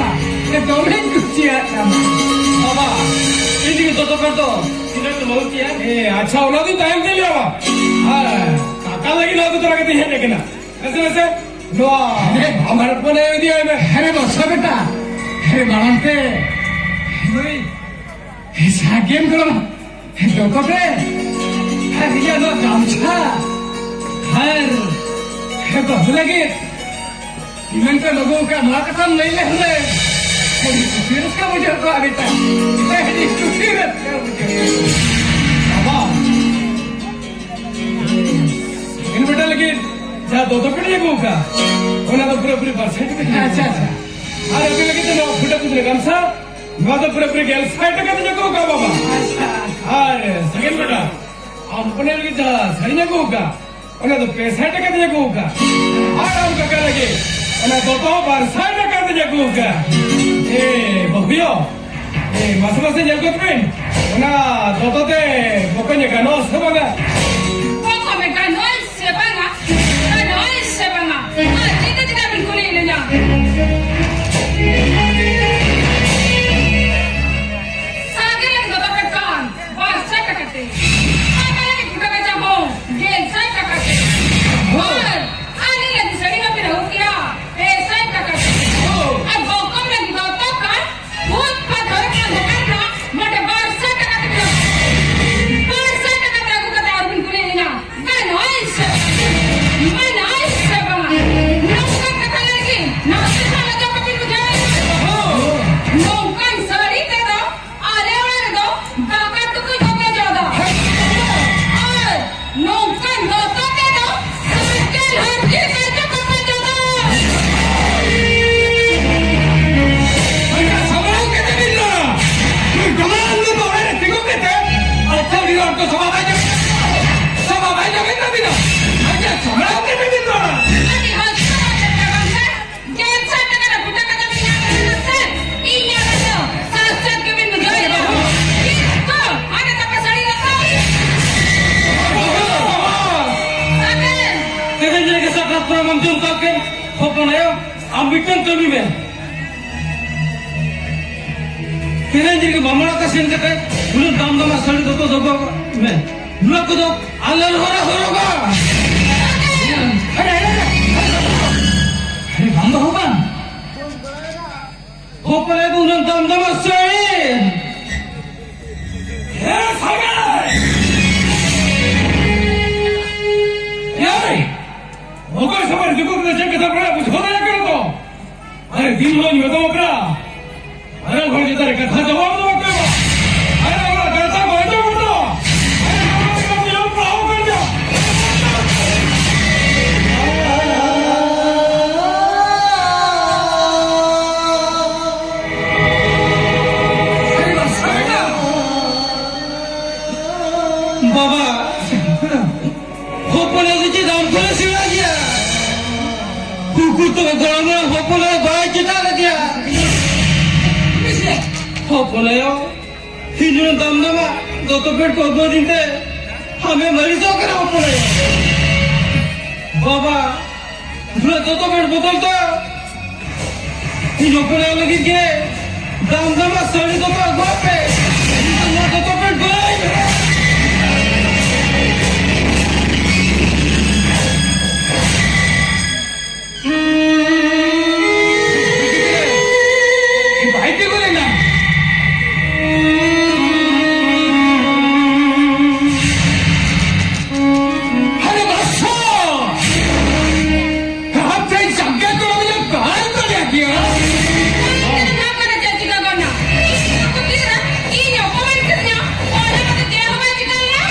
ᱫᱚᱢᱮᱧ ᱠᱩᱥᱤᱭᱟᱜ ᱠᱟᱱᱟ᱾ ᱵᱟᱵᱟ, ᱤᱧ ᱛᱮᱜᱮ ᱫᱚᱛᱚ ᱠᱟᱱ ᱫᱚ, ᱛᱤᱱᱟᱹᱜ ᱫᱚ ᱵᱟᱹᱦᱩ ᱛᱤᱭᱟ? ᱮ, ᱟᱪᱪᱷᱟ, ᱚᱱᱟ ᱫᱚᱧ ᱛᱟᱭᱚᱢ ᱛᱮᱧ ᱞᱟᱹᱭᱟ᱾ ᱟᱨ ᱠᱟᱠᱟ ᱞᱟᱹᱜᱤᱫ ᱱᱚᱣᱟ ᱫᱚ ᱛᱚᱨᱟ ᱠᱟᱛᱮᱧ ᱦᱮᱡ ᱟᱠᱟᱱᱟ᱾ ᱱᱟᱥᱮ ᱱᱟᱥᱮ ᱱᱚᱣᱟ ᱟᱢᱟᱨ ᱯᱚᱱᱮ ᱤᱫᱤᱭᱟᱭ ᱢᱮ᱾ ᱦᱮᱨᱮ ᱵᱟᱥᱟ ᱵᱮᱴᱟ, ᱦᱮᱨᱮ ᱢᱟᱲᱟᱝ ᱛᱮ ᱱᱩᱭ ᱥᱟᱜᱮᱱ ᱜᱚᱲᱚᱢ ᱫᱚᱛᱚ ᱛᱮ ᱟᱨ ᱤᱧᱟᱹᱜ ᱱᱚᱣᱟ ᱜᱟᱢᱪᱷᱟ ᱟᱨ ᱵᱟᱹᱦᱩ ᱞᱟᱹᱜᱤᱫ ᱢᱮᱱᱛᱮ ᱞᱚᱜᱚ ᱠᱟ ᱱᱚᱣᱟ ᱠᱟᱛᱷᱟᱢ ᱞᱟᱹᱭ ᱞᱮᱠᱷᱟᱱ ᱟᱹᱰᱤ ᱠᱩᱥᱤ ᱨᱟᱹᱥᱠᱟᱹ ᱵᱩᱡᱷᱟᱹᱣ ᱠᱚᱜᱼᱟ ᱵᱮᱴᱟ᱾ ᱟᱹᱰᱤ ᱠᱩᱥᱤ ᱨᱟᱹᱥᱠᱟᱹ ᱵᱩᱡᱷᱟᱹᱣ ᱠᱚᱜᱼᱟ᱾ ᱵᱟᱵᱟ, ᱤᱧ ᱵᱮᱴᱟ ᱞᱟᱹᱜᱤᱫ ᱡᱟᱦᱟᱸ ᱫᱚᱛᱚ ᱯᱮᱲᱮ ᱟᱹᱜᱩ ᱠᱟᱜ, ᱚᱱᱟ ᱫᱚ ᱯᱩᱨᱟᱹᱯᱩᱨᱤ ᱵᱟᱨ ᱥᱟᱭ ᱴᱟᱠᱟ᱾ ᱟᱪᱪᱷᱟ, ᱟᱪᱪᱷᱟ᱾ ᱟᱨ ᱟᱹᱵᱤᱱ ᱞᱟᱹᱜᱤᱫ ᱫᱚ ᱱᱚᱣᱟ ᱯᱷᱩᱴᱟᱹ ᱯᱩᱛᱞᱟᱹ ᱜᱟᱢᱪᱷᱟ, ᱱᱚᱣᱟ ᱫᱚ ᱯᱩᱨᱟᱹᱯᱩᱨᱤ ᱜᱮᱞ ᱥᱟᱭ ᱴᱟᱠᱟ ᱛᱮ ᱟᱹᱜᱩ ᱠᱟᱜ ᱵᱟᱵᱟ᱾ ᱟᱪᱪᱷᱟ᱾ ᱟᱨ ᱥᱟᱜᱮᱱ ᱵᱮᱴᱟ, ᱟᱢ ᱠᱚᱱᱮ ᱞᱟᱹᱜᱤᱫ ᱡᱟᱦᱟᱸ ᱥᱟᱹᱲᱤᱧ ᱟᱹᱜᱩ ᱠᱟᱜ, ᱚᱱᱟ ᱫᱚ ᱯᱮ ᱥᱟᱭ ᱴᱟᱠᱟ ᱛᱮᱧ ᱟᱹᱜᱩ ᱠᱟᱜ᱾ ᱟᱨ ᱟᱢ ᱠᱟᱠᱟ ᱞᱟᱹᱜᱤᱫ ᱚᱱᱟ ᱫᱚᱛᱚ ᱵᱟᱨ ᱥᱟᱭ ᱴᱟᱠᱟ ᱛᱮᱧ ᱟᱹᱜᱩ ᱠᱟᱜ᱾ ᱮ, ᱵᱟᱹᱦᱩᱭᱳ, ᱮ, ᱢᱟᱥᱮ ᱢᱟᱥᱮ ᱧᱮᱞ ᱜᱚᱫ ᱵᱤᱱ, ᱚᱱᱟ ᱫᱚᱛᱚ ᱛᱮ ᱵᱚᱠᱚᱧᱮ ᱜᱟᱱᱚᱜᱼᱟ ᱥᱮ ᱵᱟᱝᱟ? ᱵᱚᱠᱚᱧᱮ ᱜᱟᱱᱚᱜᱼᱟ ᱥᱮ ᱵᱟᱝᱟ? ᱜᱟᱱᱚᱜᱼᱟ ᱥᱮ ᱵᱟᱝᱟ? ᱟᱨ ᱪᱮᱫ ᱪᱮᱫᱟᱜ ᱵᱤᱱ ᱠᱩᱞᱤᱭᱮᱫ ᱞᱤᱧᱟ? ᱥᱟᱜᱮ ᱞᱟᱹᱜᱤᱫ ᱫᱚᱛᱚ ᱯᱮ ᱠᱟᱱ ᱵᱟᱨ ᱥᱟᱭ ᱴᱟᱠᱟ ᱛᱮ᱾ ᱟᱯᱮ ᱞᱟᱹᱜᱤᱫ ᱯᱷᱩᱴᱟᱹ ᱠᱟᱪᱟ ᱦᱚᱸ ᱜᱮᱞ ᱥᱟᱭ ᱴᱟᱠᱟ ᱛᱮ᱾ ᱟᱨ ᱟᱹᱞᱤᱧ ᱞᱟᱹᱜᱤᱫ ᱥᱟᱹᱲᱤ ᱦᱚᱸ ᱵᱤᱱ ᱟᱹᱜᱩ ᱠᱮᱭᱟ ᱯᱮ ᱥᱟᱭ ᱴᱟᱠᱟ ᱛᱮ᱾ ᱟᱨ ᱵᱚᱠᱚᱢ ᱞᱟᱹᱜᱤᱫ ᱫᱚ ᱛᱚ ᱠᱷᱟᱱ ᱵᱷᱩᱛ ᱯᱷᱟᱛ ᱫᱷᱚᱨᱮ ᱠᱟᱱ ᱫᱚᱠᱟᱱ ᱨᱮ ᱱᱚᱰᱮ ᱵᱟᱨ ᱥᱟᱭ ᱴᱟᱠᱟ ᱛᱮ ᱵᱤᱱ ᱟᱹᱜᱩ ᱠᱮᱭᱟ᱾ ᱵᱟᱨ ᱥᱟᱭ ᱴᱟᱠᱟ ᱛᱮ ᱟᱹᱜᱩ ᱠᱟᱛᱮ ᱟᱨ ᱯᱨᱚᱢᱟᱱ ᱡᱚᱢ ᱠᱟᱜ ᱠᱮ, ᱦᱚᱯᱚᱱ ᱟᱭᱳ, ᱟᱢ ᱢᱤᱫᱴᱟᱝ ᱠᱟᱹᱢᱤ ᱢᱮ᱾ ᱛᱮᱦᱮᱧ ᱨᱮᱜᱮ ᱢᱟᱢᱟ ᱚᱲᱟᱜ ᱛᱮ ᱥᱮᱱ ᱠᱟᱛᱮ ᱩᱱᱟᱹᱜ ᱫᱟᱢ ᱫᱟᱢᱟᱜ ᱥᱟᱹᱲᱤ ᱫᱚᱛᱚ ᱫᱚᱦᱚ ᱠᱟᱜ ᱢᱮ᱾ ᱱᱚᱣᱟ ᱠᱚᱫᱚ ᱟᱞᱮ ᱞᱮ ᱦᱚᱨᱚᱜᱟ᱾ ᱟᱨᱮ, ᱟᱨᱮ, ᱟᱨᱮ, ᱟᱨᱮ, ᱵᱟᱝ ᱫᱚᱦᱚ ᱠᱟᱜ᱾ ᱦᱚᱯᱚᱱ ᱟᱭᱳ ᱫᱚ ᱩᱱᱟᱹᱜ ᱫᱟᱢ ᱫᱟᱢᱟᱜ ᱥᱟᱹᱲᱤ᱾ ᱮ ᱥᱟᱹᱜᱟᱹᱭ! ᱮᱭ! ᱚᱠᱚᱭ ᱥᱟᱶ ᱮ ᱫᱩᱲᱩᱵ ᱠᱟᱱᱟ, ᱪᱮᱫ ᱠᱟᱛᱷᱟ ᱠᱟᱱᱟ, ᱵᱩᱡᱷᱟᱹᱣ ᱫᱟᱲᱮᱭᱟᱜ ᱠᱟᱱᱟ ᱛᱚ? ᱟᱨᱮ, ᱫᱤᱱ ᱦᱤᱞᱳᱜ ᱤᱧ ᱢᱮᱛᱟᱢ ᱠᱟᱱᱟ, ᱟᱨᱮ, ᱦᱚᱲ ᱪᱮᱛᱟᱱ ᱨᱮ ᱠᱟᱛᱷᱟ ᱫᱚ ᱵᱟᱢ ᱫᱚᱦᱚ ᱠᱟᱜᱼᱟ᱾ ᱟᱨᱮ, ᱚᱱᱟ ᱠᱟᱛᱷᱟ ᱠᱚ ᱟᱸᱡᱚᱢ ᱠᱟᱛᱮ, ᱟᱨᱮ, ᱱᱚᱣᱟ ᱞᱮᱠᱟᱱ ᱱᱤᱭᱚᱢ ᱯᱟᱲᱦᱟᱣ ᱠᱟᱱ ᱜᱮᱭᱟ᱾ ᱵᱟᱵᱟ, ᱦᱚᱯᱚᱱ ᱟᱭᱳ ᱫᱚ ᱪᱮᱫ ᱟᱢ ᱠᱷᱚᱱ ᱮ ᱥᱮᱬᱟ ᱜᱮᱭᱟ? ᱩᱠᱩᱨ ᱛᱚᱵᱮ ᱜᱚᱲᱚᱢ ᱦᱟᱲᱟᱢ ᱦᱚᱯᱚᱱ ᱟᱭᱳ ᱵᱟᱭ ᱪᱮᱴᱟᱜ ᱞᱮᱫᱮᱭᱟ? ᱦᱚᱯᱚᱱ ᱟᱭᱳ, ᱤᱧ ᱦᱚᱸ ᱫᱟᱢ ᱫᱟᱢᱟ ᱫᱚᱛᱚ ᱯᱮᱱᱴ ᱠᱚ ᱟᱹᱜᱩ ᱟᱹᱫᱤᱧ ᱛᱮ ᱟᱢᱮᱢ ᱟᱹᱲᱤᱥᱚᱜ ᱠᱟᱱᱟ ᱦᱚᱯᱚᱱ ᱟᱭᱳ᱾ ᱵᱟᱵᱟ, ᱱᱚᱣᱟ ᱫᱚᱛᱚ ᱯᱮᱱᱴ ᱵᱚᱫᱚᱞ ᱫᱚ ᱤᱧ ᱦᱚᱯᱚᱱ ᱟᱭᱳ ᱞᱟᱹᱜᱤᱫ ᱜᱮ ᱫᱟᱢ ᱫᱟᱢᱟᱜ ᱥᱟᱹᱲᱤ ᱫᱚᱛᱚ ᱟᱹᱜᱩ ᱟᱯᱮ᱾ ᱤᱧ ᱫᱚ ᱱᱚᱣᱟ ᱫᱚᱛᱚ ᱯᱮᱱᱴ ᱵᱟᱹᱧ ᱦᱚᱨᱚᱜᱟ᱾ ᱵᱟᱭ ᱛᱤᱸᱜᱩ ᱞᱮᱱᱟ᱾ ᱟᱨᱮ ᱵᱟᱥᱟ! ᱟᱯᱮ ᱡᱟᱸᱜᱟ ᱠᱚ ᱵᱚᱞᱮ ᱵᱟᱭ ᱫᱟᱲᱮᱭᱟᱜ ᱜᱮᱭᱟ᱾ ᱚᱱᱟ ᱠᱚᱨᱮ ᱪᱮᱫ ᱪᱤᱠᱟᱹ ᱜᱚᱫ ᱮᱱᱟ? ᱤᱧ ᱠᱚ ᱛᱤᱨᱮ ᱤᱧ ᱚᱯᱚᱢᱟᱱ ᱠᱤᱫᱤᱧᱟ, ᱚᱱᱟ ᱠᱚᱫᱚ ᱪᱮᱫ ᱦᱚᱸ ᱵᱟᱭ ᱪᱤᱠᱟᱹ ᱞᱮᱱᱟ᱾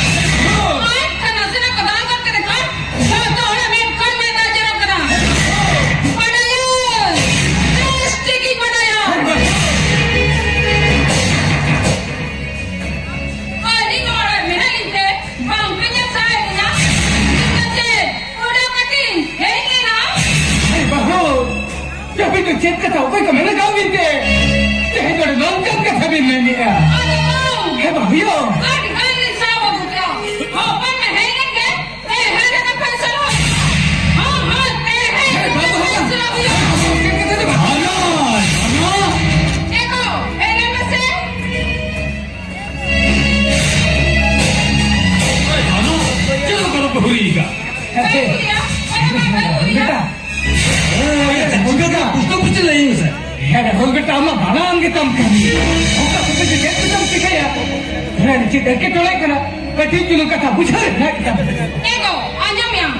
ᱟᱨ ᱱᱟᱥᱮᱱᱟᱜ ᱠᱚ ᱫᱟᱞ ᱜᱚᱫ ᱠᱮᱫ ᱠᱷᱟᱱ ᱡᱚᱛᱚ ᱦᱚᱲᱟᱜ ᱢᱮᱫ ᱠᱷᱚᱱ ᱢᱮᱫ ᱫᱟᱜ ᱡᱚᱨᱚᱜ ᱠᱟᱱᱟ᱾ ᱵᱟᱰᱟᱭᱟᱹᱧ, ᱵᱮᱥ ᱴᱷᱤᱠᱤᱧ ᱵᱟᱰᱟᱭᱟ᱾ ᱟᱹᱞᱤᱧ ᱱᱚᱣᱟ ᱚᱲᱟᱜ ᱨᱮ ᱢᱮᱱᱟᱜ ᱞᱤᱧ ᱛᱮ ᱵᱟᱝ ᱯᱮ ᱧᱮᱞ ᱥᱟᱦᱟᱭᱮᱫ ᱞᱤᱧᱟ? ᱪᱤᱠᱟᱹᱛᱮ ᱚᱰᱚᱠ ᱠᱟᱛᱮᱧ ᱦᱮᱡ ᱮᱱᱟ? ᱮ ᱵᱟᱹᱦᱩ, ᱟᱹᱵᱤᱱ ᱫᱚ ᱪᱮᱫ ᱠᱟᱛᱷᱟ ᱚᱠᱚᱭ ᱠᱚ ᱢᱮᱱ ᱠᱟᱜ ᱵᱤᱱ ᱛᱮ? ᱛᱮᱦᱮᱧ ᱱᱚᱰᱮ ᱱᱚᱝᱠᱟᱱ ᱠᱟᱛᱷᱟ ᱵᱤᱱ ᱢᱮᱱᱮᱜᱼᱟ? ᱟᱫᱚ ᱵᱟᱝ᱾ ᱦᱮ ᱵᱟᱹᱦᱩ ᱭᱳ᱾ ᱟᱹᱰᱤ ᱜᱟᱱ ᱞᱤᱧ ᱥᱟᱵ ᱟᱹᱜᱩ ᱠᱮᱜᱼᱟ᱾ ᱦᱚᱯᱚᱱ ᱢᱮ ᱦᱮᱡ ᱮᱱ ᱜᱮ᱾ ᱮ, ᱦᱮᱡ ᱮᱱ ᱜᱮ ᱯᱷᱮᱥᱟᱞ ᱦᱚᱸ᱾ ᱦᱚᱸ, ᱦᱚᱸ, ᱞᱟᱹᱭ ᱢᱮᱥᱮ᱾ ᱦᱮᱸ, ᱨᱟᱦᱩᱞ ᱵᱮᱴᱟ, ᱟᱢᱟᱜ ᱵᱟᱱᱟᱢ ᱜᱮᱛᱟᱢ ᱠᱟᱹᱢᱤ᱾ ᱚᱠᱟ ᱠᱚᱛᱮ ᱡᱮ ᱪᱮᱫ ᱠᱚᱪᱚᱢ ᱪᱤᱠᱟᱹᱭᱟ? ᱦᱮᱸ, ᱪᱮᱫ ᱮᱴᱠᱮᱴᱚᱬᱮ ᱠᱟᱱᱟ? ᱠᱟᱹᱴᱤᱡ ᱪᱩᱞᱩᱝ ᱠᱟᱛᱷᱟ ᱵᱩᱡᱷᱟᱹᱣ ᱨᱮᱱᱟᱜ ᱜᱮᱛᱟᱢ᱾ ᱮᱜᱳ, ᱟᱸᱡᱚᱢᱮᱜ ᱟᱢ?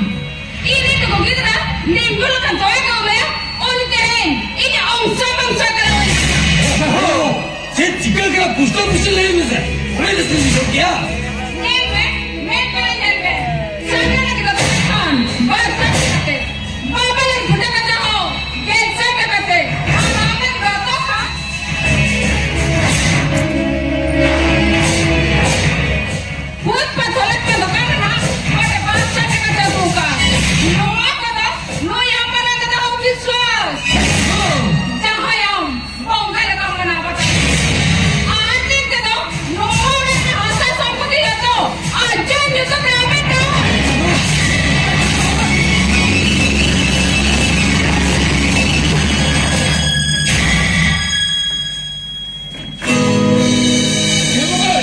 ᱤᱧ ᱨᱮᱱ ᱛᱟᱠᱚ ᱜᱤᱫᱽᱨᱟᱹ ᱱᱤᱢᱵᱩ ᱞᱮᱠᱟᱱ ᱛᱚᱣᱟ ᱠᱚ ᱮᱢᱟᱭᱟ, ᱩᱱᱤ ᱛᱮᱦᱮᱧ ᱤᱧᱟᱹᱜ ᱚᱝᱥᱚ ᱵᱚᱝᱥᱚ ᱠᱟᱱᱟᱭ᱾ ᱪᱮᱫ ᱪᱤᱠᱟᱹ ᱠᱟᱱᱟ? ᱯᱩᱥᱴᱟᱹ ᱯᱩᱥᱴᱟᱹ ᱞᱟᱹᱭ ᱢᱮᱥᱮ᱾ ᱚᱱᱟ ᱜᱮ ᱥᱮ ᱵᱩᱡᱷᱟᱹᱣ ᱠᱮᱭᱟ᱾ ᱧᱮᱞ ᱢᱮ, ᱢᱮᱫ ᱠᱚᱨᱮ ᱧᱮᱞ ᱢᱮ᱾ ᱥᱟᱨᱱᱟ ᱞᱟᱹᱜᱤᱫ ᱫᱚ ᱛᱟᱦᱮᱸ ᱠᱷᱟᱱ ᱵᱟᱨ ᱥᱟᱭ ᱴᱟᱠᱟ ᱛᱮ, ᱵᱟᱵᱟ ᱞᱟᱹᱜᱤᱫ ᱯᱷᱩᱴᱟᱹ ᱠᱟᱛᱮ ᱦᱚᱸ ᱜᱮᱞ ᱥᱟᱭ ᱴᱟᱠᱟ ᱛᱮ, ᱟᱨ ᱟᱢ ᱞᱟᱹᱜᱤᱫ ᱫᱚ ᱚᱛᱚᱜ ᱠᱷᱟᱱ ᱯᱷᱩᱴᱯᱟᱛ ᱦᱚᱞᱚᱛ ᱠᱟᱱ ᱫᱚᱠᱟᱱ ᱨᱮ ᱱᱟᱦᱟᱜ ᱚᱸᱰᱮ ᱵᱟᱨ ᱥᱟᱭ ᱴᱟᱠᱟ ᱛᱮ ᱟᱹᱜᱩ ᱟᱠᱟᱫ᱾ ᱱᱚᱣᱟ ᱠᱚᱫᱚ ᱱᱩᱭ ᱟᱢ ᱵᱟᱞᱟ ᱫᱚ ᱚᱵᱤᱥᱣᱟᱥ᱾ ᱡᱟᱦᱟᱸᱭ ᱟᱢ ᱵᱚᱸᱜᱟ ᱞᱮᱠᱟᱢ ᱢᱟᱱᱟᱣ ᱵᱟᱛᱟᱣ᱾ ᱟᱨ ᱪᱮᱫ ᱛᱮᱫᱚ ᱱᱚᱣᱟ ᱨᱮᱱᱟᱜ ᱦᱟᱥᱟ ᱥᱚᱢᱯᱚᱛᱤ ᱡᱚᱛᱚ ᱟᱡᱟᱜ ᱧᱩᱛᱩᱢ ᱨᱮ ᱟᱢᱮ ᱴᱷᱟᱶ᱾ ᱮ ᱵᱟᱵᱟ!